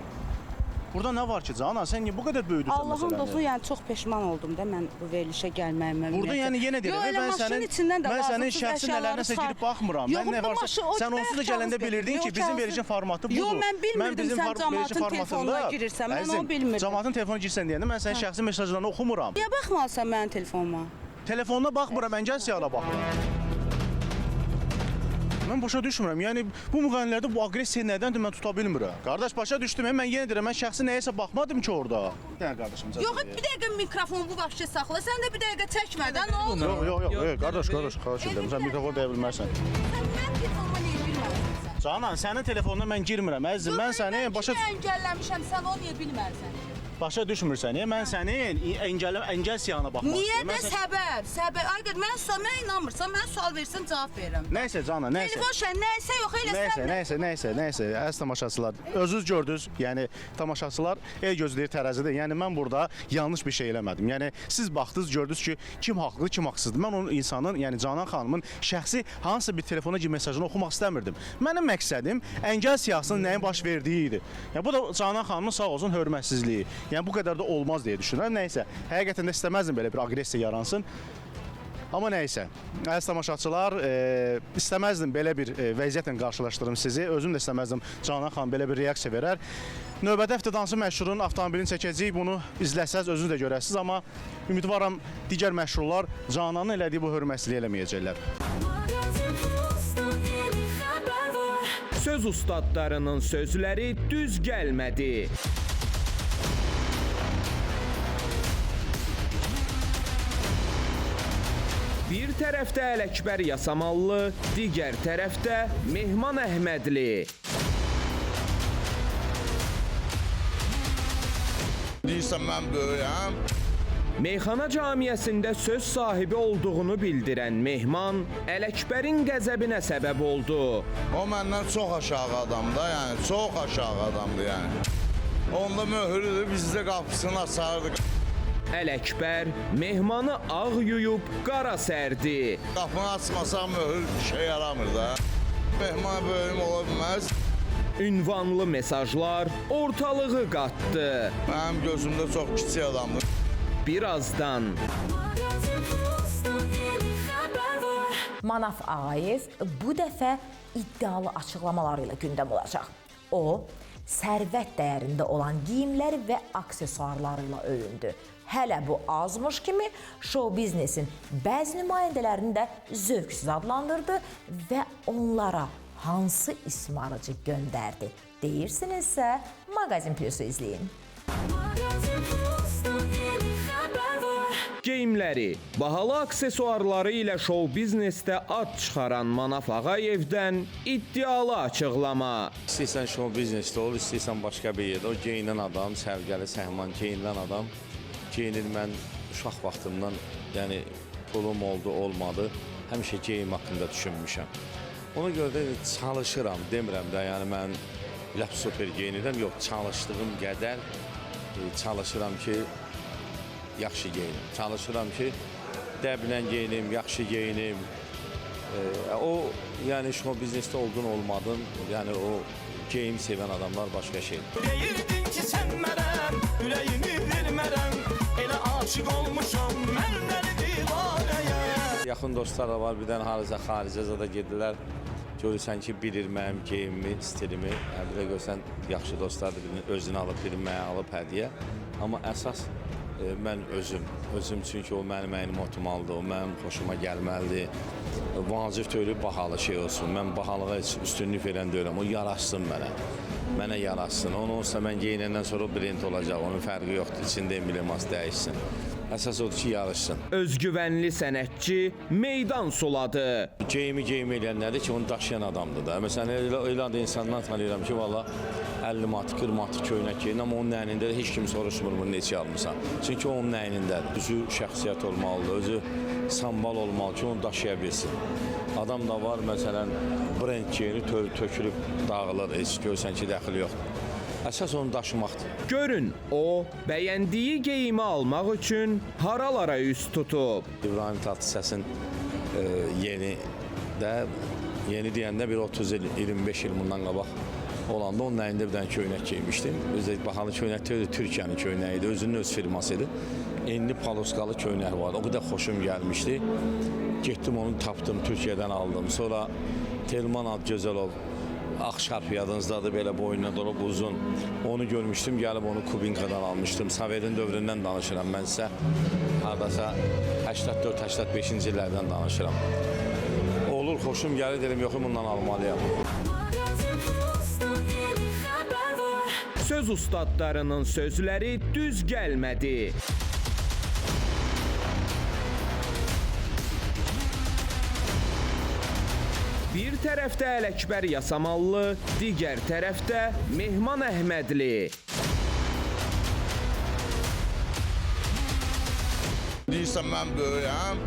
Burada nə var ki, Canan? Sən niyə bu qədər böyüdürsən Allahın məsələni? dostu, yəni çox peşman oldum da mən bu verilişə gəlməyimə. Burada ümumiyyətlə. yəni yenə deyirəm, Yox, elə mən maşının sənin içindən də mən sənin lazımsız şəxsi əşyaları nələrinəsə çıxar- girib baxmıram. Yox, Mən nə bu varsa maşın- o sən onsuz da bayaq gələndə kağız bilirdin ki, götürdüm. bizim Yox, verilişin formatı budur. Yox, mən bilmirdim bizim sən verilişin camaatın telefonuna girirsən. Mən Əzizim, onu bilmirdim. Camaatın telefonuna girsən deyəndə mən sənin Hə. şəxsi mesajlarını oxumuram. Niyə baxmalısan mənim telefonuma? Telefonuna baxmıram, əngəl siyahına baxıram. Mən başa düşmürəm. Yəni bu müğənnilərdə bu aqressiya nədəndir mən tuta bilmirəm. Qardaş başa düşdüm. Mən yenə deyirəm, mən şəxsi nəyəsə baxmadım ki orada. Bir dənə qardaşım. icazə Yox, ver. bir dəqiqə mikrofonu bu vəbşə saxla. Sən də bir dəqiqə çəkmə də, nə oldu? Yox, yox, yox, yox, qardaş, qardaş, xahiş edirəm. Sən mikrofon deyə bilmərsən. Sən mənim telefonuma niyə girməlisən? Canan, sənin telefonuna mən girmirəm, əzizim. Mən səni başa Kimi əngəlləmişəm, sən onu niyə bilmərsən? başa düşmürsən. Mən sənin əngəl siyahına baxmaq Niyə istəyirəm. də Mən sən- səbəb? Səbəb. Ay qız, mən sual, mənə inanmırsan, mənə sual versən cavab verirəm. Nəysə Canan, nəysə. Telefon şən, nəysə yox, elə Nəysə, sən. nəysə, nəysə, nəysə, əziz tamaşaçılar, özünüz gördünüz, yəni tamaşaçılar el gözləyir tərəzidə. Yəni mən burada yanlış bir şey eləmədim. Yəni siz baxdınız, gördünüz ki, kim haqlıdır, kim haqsızdır. Mən onun insanın, yəni Canan xanımın şəxsi hansısa bir telefona girib mesajını oxumaq istəmirdim. Mənim məqsədim əngəl siyahısının nəyin baş verdiyi idi. Yəni bu da Canan xanımın sağ olsun hörmətsizliyi. Yəni bu qədər də olmaz deyə düşünürəm. Nəysə, həqiqətən də istəməzdim belə bir aqressiya yaransın. Amma nəysə, əziz tamaşaçılar, istəməzdim belə bir vəziyyətlə qarşılaşdırım sizi. Özüm də istəməzdim Canan xanım belə bir reaksiya verər. Növbəti həftə Dansı Məşhurun avtomobilini çəkəcəyik. Bunu izləsəz özünüz də görəsiniz, amma ümidvaram digər məşhurlar Cananın elədiyi bu hörmətsizliyi eləməyəcəklər. Söz ustadlarının sözləri düz gəlmədi. Bir tərəfdə Ələkbər Yasamallı, digər tərəfdə Mehman Əhmədli. Deyirsən mən böyüyəm. Meyxana camiəsində söz sahibi olduğunu bildirən Mehman Ələkbərin qəzəbinə səbəb oldu. O məndən çox aşağı adamdır, yəni çox aşağı adamdır yəni. Onda möhürüdür, biz də qapısını açardıq. Ələkbər Mehmanı ağ yuyub qara sərdi. Qapını açmasaq möhür işə yaramır da. Mehman böyüyüm ola bilməz. Ünvanlı mesajlar ortalığı qatdı. Mənim gözümdə çox kiçik adamdır. Birazdan Manaf Ağayev bu dəfə iddialı açıqlamaları ilə gündəm olacaq. O, sərvət dəyərində olan geyimləri və aksesuarları ilə öyündü. Hələ bu azmış kimi şou biznesin bəzi nümayəndələrini də zövqsüz adlandırdı və onlara hansı ismarıcı göndərdi deyirsinizsə, Maqazin Plusu izləyin. Geyimləri, bahalı aksesuarları ilə şou biznesdə ad çıxaran Manaf Ağayevdən iddialı açıqlama. İstəyirsən şou biznesdə ol, istəyirsən başqa bir yerdə. O geyinən adam, səliqəli, səhman geyinən adam geyinir. Mən uşaq vaxtımdan, yəni pulum oldu, olmadı, həmişə geyim haqqında düşünmüşəm. Ona görə də çalışıram, demirəm də, yəni mən ləp super geyinirəm. Yox, çalışdığım qədər çalışıram ki, yaxşı geyinim. Çalışıram ki, dəblə geyinim, yaxşı geyinim. O, yəni şou biznesdə oldun, olmadın, yəni o geyim sevən adamlar başqa şeydir. Deyirdin ki sevmərəm, ürəyimi vermərəm. Elə aşiq olmuşam mən dəli divanəyə. Yaxın dostlar da var, bir dənə harasa xaricə zada gedirlər. Görürsən ki, bilir mənim geyimimi, stilimi. Bir də görsən yaxşı dostlardır, birini özünü alıb, birini mənə alıb hədiyyə. Amma əsas Mən özüm çünki o mənim əynimə oturmalıdır, o mənim xoşuma gəlməlidir. Vacib deyil bahalı şey olsun. Mən bahalığa heç üstünlük verən deyiləm. O yaraşsın mənə. Mənə yaraşsın. Onu olsa mən geyinəndən sonra o brend olacaq. Onun fərqi yoxdur. İçində embleması dəyişsin. Əsas odur ki, yarışsın. Özgüvənli sənətçi meydan suladı. Geyimi geyim eləyən nədir ki, onu daşıyan adamdır da. Məsələn, elə də insandan tanıyıram ki, valla 50 manat, 40 manat köynək geyinir, amma onun əynində də heç kim soruşmur bunu neçəyə almısan. Çünki onun əynindədir. Özü şəxsiyyət olmalıdır, özü sambal olmalı ki, onu daşıya bilsin. Adam da var, məsələn, brend geyinir, tökülüb dağılır, heç görsən ki, dəxli yoxdur. Əsas onu daşımaqdır. Görün, o bəyəndiyi geyimi almaq üçün haralara üz tutub. İbrahim Tatlısəsin yeni deyəndə bir 30 il, 25 il bundan qabaq olanda onun əlində bir dənə köynək geymişdim. Özü də bahalı köynək deyildi, Türkiyənin köynəyi idi, özünün öz firması idi. Enli paloskalı köynək vardı, o qədər xoşum gəlmişdi. Getdim onu tapdım, Türkiyədən aldım. Sonra Telman Adgözəlov, ağ şarf yadınızdadır, belə boynuna dolub uzun. Onu görmüşdüm, gəlib onu Kubinkadan almışdım. Sovetin dövründən danışıram mən sizə. Hardasa 84-85-ci illərdən danışıram. Olur, xoşum gəlir, dedim, yox, bundan almalıyam. Söz ustadlarının sözləri düz gəlmədi. Bir tərəfdə Ələkbər Yasamallı, digər tərəfdə Mehman Əhmədli. Deyirsən mən böyüyəm.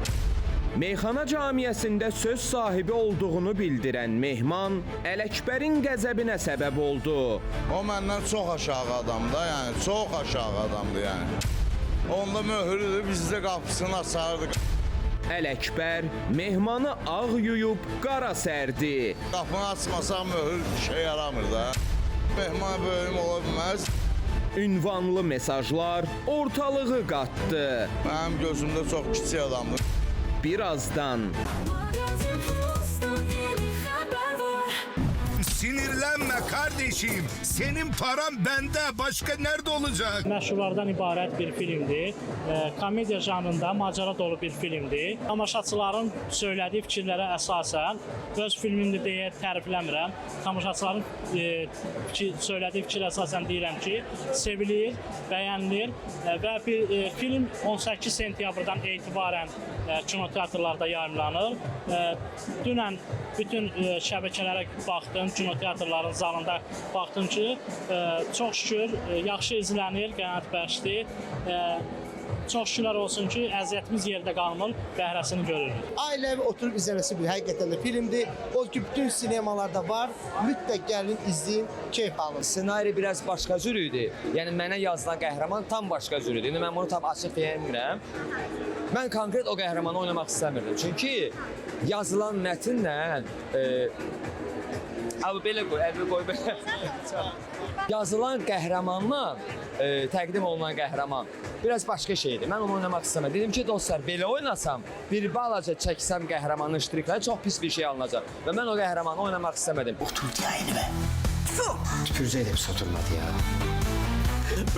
Meyxana camiəsində söz sahibi olduğunu bildirən Mehman Ələkbərin qəzəbinə səbəb oldu. O məndən çox aşağı adamdır, yəni çox aşağı adamdır yəni. Onda möhürüdür, biz də qapısını açardıq. Ələkbər Mehmanı ağ yuyub qara sərdi. Qapını açmasaq möhür işə yaramır da. Mehman böyüyüm ola bilməz. Ünvanlı mesajlar ortalığı qatdı. Mənim gözümdə çox kiçik adamdır. Birazdan. Sinirlenme kardeşim. Senin paran bende. Başka nerede olacak? Məşhurlardan ibarət bir filmdir. Komediya janrında macəra dolu bir filmdir. Tamaşaçıların söylədiyi fikirlərə əsasən öz filmimdir deyə tərifləmirəm. Tamaşaçıların söylədiyi fikrə əsasən deyirəm ki, sevilir, bəyənilir və bir film 18 sentyabrdan etibarən kinoteatrlarda yayımlanır. Dünən bütün şəbəkələrə baxdım, kinoteatrların zalında baxdım ki, çox şükür yaxşı izlənir, qənaətbəxşdir. Çox şükürlər olsun ki, əziyyətimiz yerdə qalmır, bəhrəsini görürük. Ailəvi oturub izləməsi bir həqiqətən də filmdir. O ki, bütün sinemalarda var. Mütləq gəlin, izləyin, keyf alın. Ssenari biraz başqa cür idi. Yəni mənə yazılan qəhrəman tam başqa cür idi. İndi mən bunu tam açıq deyə bilmirəm. Mən konkret o qəhrəmanı oynamaq istəmirdim. Çünki yazılan mətnlə abi belə qoy, əli qoy belə. Yazılan qəhrəmanla təqdim olunan qəhrəman biraz başqa şeydir. Mən onu oynamaq istəmədim. Dedim ki, dostlar, belə oynasam, bir balaca çəksəm qəhrəmanın ştrikləri çox pis bir şey alınacaq. Və mən o qəhrəmanı oynamaq istəmədim. Oturdu ya elime. Tüpürcək də pis oturmadı ya.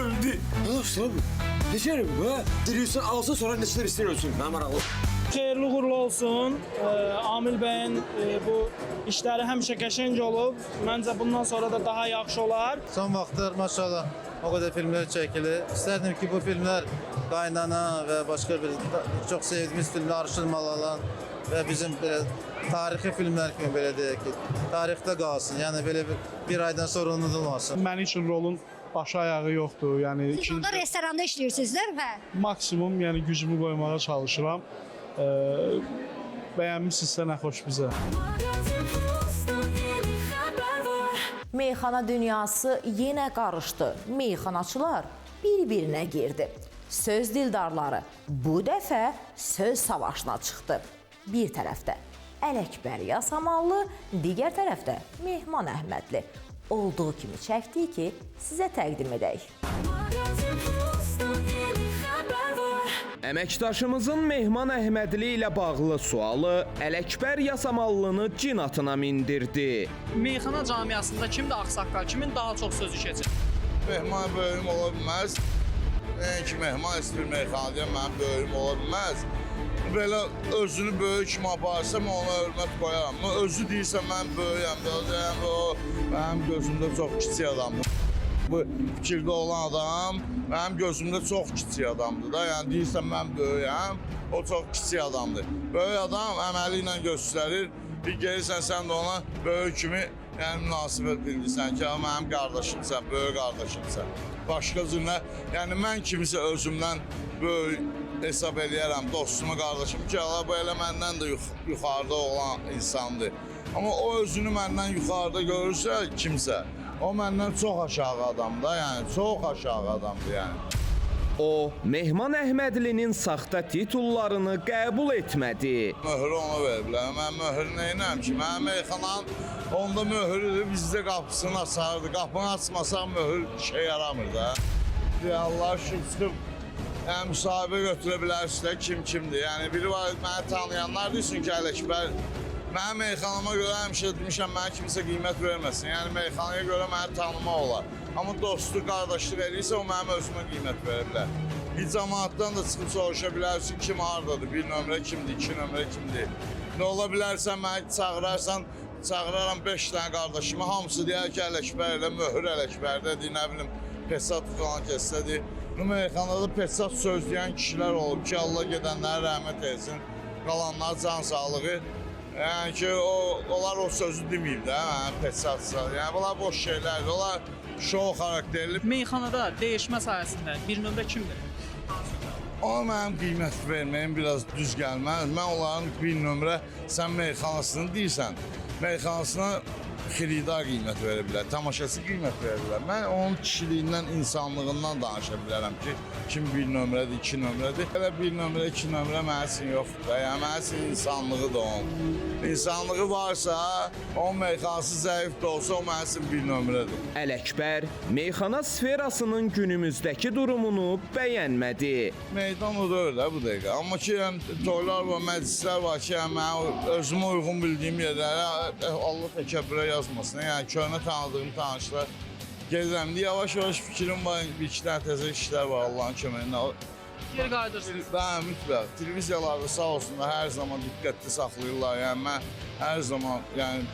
Öldü. Ne yapsın abi? Neçə bu? Dirilsin, alsın sonra neçələr istəyir ölsün. Mən maraqlı. Xeyirli uğurlu olsun. Amil bəyin bu işləri həmişə qəşəng olub. Məncə bundan sonra da daha yaxşı olar. Son vaxtlar maşallah o qədər filmlər çəkilir. İstərdim ki, bu filmlər Qaynana və başqa bir çox sevdiyimiz filmlər Arşın Malalan və bizim belə tarixi filmlər kimi belə deyək ki, tarixdə qalsın. Yəni belə bir aydan sonra unudulmasın. Mənim üçün rolun başı ayağı yoxdur. Yəni Siz onda restoranda işləyirsiniz, deyil mi? Maksimum, yəni gücümü qoymağa çalışıram. Bəyənmişsinizsə nə xoş bizə. Meyxana dünyası yenə qarışdı. Meyxanaçılar bir-birinə girdi. Söz dildarları bu dəfə söz savaşına çıxdı. Bir tərəfdə Ələkbər Yasamallı, digər tərəfdə Mehman Əhmədli. Olduğu kimi çəkdik ki, sizə təqdim edək. Əməkdaşımızın Mehman Əhmədli ilə bağlı sualı Ələkbər Yasamallını cin atına mindirdi. Meyxana camiasında kimdir ağsaqqal, kimin daha çox sözü keçir? Mehman böyüyüm ola bilməz. Nəinki mehman, heç bir meyxana deyən mənim böyüyüm ola bilməz. Belə özünü böyük kimi aparsa, mən ona hörmət qoyaram. Amma özü deyirsə mən böyüyəm, deyəm, o mənim gözümdə çox kiçik adamdır. Bu fikirdə olan adam mənim gözümdə çox kiçik adamdır da. Yəni deyirsən mən böyüyəm, o çox kiçik adamdır. Böyük adam əməli ilə göstərir. Bir gəlirsən sən də ona böyük kimi yəni münasibət bildirsən ki, mənim qardaşımsan, böyük qardaşımsan. Başqa cürlə, yəni mən kimisə özümdən böyük hesab eləyərəm dostumu, qardaşımı ki, ala bu elə məndən də yuxarıda olan insandır. Amma o özünü məndən yuxarıda görürsə kimsə, o məndən çox aşağı adamdır da, yəni çox aşağı adamdır yəni. O, Mehman Əhmədlinin saxta titullarını qəbul etmədi. Möhrü ona veriblər. Mən möhrü neynəm ki? Mənim meyxananın onda möhrüdür, bizdə qapısını açardı. Qapını açmasaq möhür işə yaramır da. Allah şükür çıxıb yəni, müsahibə götürə bilərsiniz də kim kimdir. Yəni biri var, məni tanıyanlar deyirsin ki, Ələkbər, mənim meyxanama görə həmişə demişəm, mənə kimsə qiymət verməsin. Yəni meyxanaya görə məni tanımaq olar. Amma dostluq, qardaşlıq eləyirsə, o mənim özümə qiymət verə bilər. Bir cəmaatdan da çıxıb soruşa bilərsin kim hardadır, bir nömrə kimdir, iki nömrə kimdir. Nə ola bilərsən, məni çağırarsan, çağıraram 5 dənə qardaşımı, hamısı deyər ki, Ələkbər elə, möhür Ələkbərdədir, nə bilim, pesat falan kəsdədir. Bu meyxanada pesat söz deyən kişilər olub ki, Allah gedənlərə rəhmət etsin, qalanlara can sağlığı. Yəni ki, onlar o sözü deməyib də, yəni pesatsa. Yəni bunlar boş şeylərdir, onlar şou xarakterli. Meyxanada dəyişmə sayəsində bir nömrə kimdir? Ona mənim qiymət verməyim biraz düz gəlməz. Mən onların bir nömrə sən meyxanasını deyirsən, meyxanasına xiridar qiymət verə bilər, tamaşaçı qiymət verə bilər. Mən onun kişiliyindən, insanlığından danışa bilərəm ki, kim bir nömrədir, iki nömrədir. Elə bir nömrə, iki nömrə mənim üçün yoxdur da. Yəni mənim üçün insanlığı da onun. İnsanlığı varsa, onun meyxanası zəif də olsa, o mənim üçün bir nömrədir. Ələkbər meyxana sferasının günümüzdəki durumunu bəyənmədi. Meydan o deyil də bu dəqiqə. Amma ki, yəni, toylar var, məclislər var ki, yəni, mən özümə uyğun bildiyim yerlərə Allah təkəbbürə yazmasın. Yəni köhnə tanıdığım tanışlar gedirəm. Yavaş-yavaş fikrim var, bir iki dənə təzə işlər var Allahın köməyinə. Geri qayıdırsınız. Bəli, mütləq. Televiziyalarda sağ olsunlar hər zaman diqqətli saxlayırlar. Yəni mən hər zaman yəni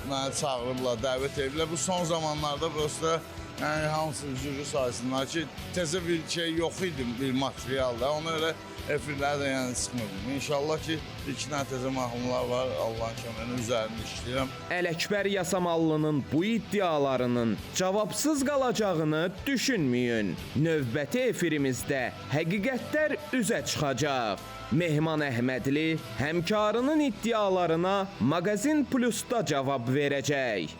məni çağırıblar, dəvət ediblər. Bu son zamanlarda prosta yəni hamısı üzürlü saysınlar ki, təzə bir şey yox idi, bir material da. Ona görə efirlərə də yəni çıxmırdım. İnşallah ki, bir iki dənə təzə mahnılar var, Allahın köməyinə üzərində işləyirəm. Ələkbər Yasamallının bu iddialarının cavabsız qalacağını düşünməyin. Növbəti efirimizdə həqiqətlər üzə çıxacaq. Mehman Əhmədli həmkarının iddialarına Maqazin Plusda cavab verəcək.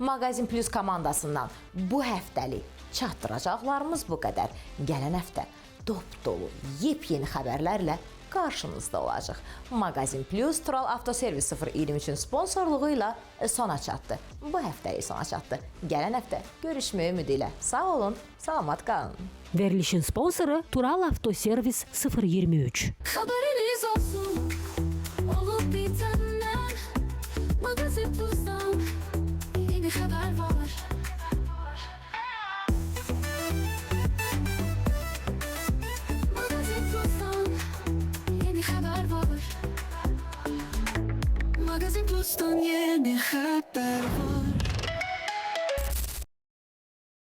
Maqazin Plus komandasından bu həftəlik çatdıracaqlarımız bu qədər. Gələn həftə dop-dolu yepyeni xəbərlərlə qarşınızda olacaq. Maqazin Plus Tural Avtoservis 023-ün sponsorluğu ilə sona çatdı. Bu həftəlik sona çatdı. Gələn həftə görüşmək ümidi ilə. Sağ olun, salamat qalın. Verilişin sponsoru Tural Avtoservis 023. Haberiniz olsun, olup bitenden Magazin Plus'tan yeni haber var.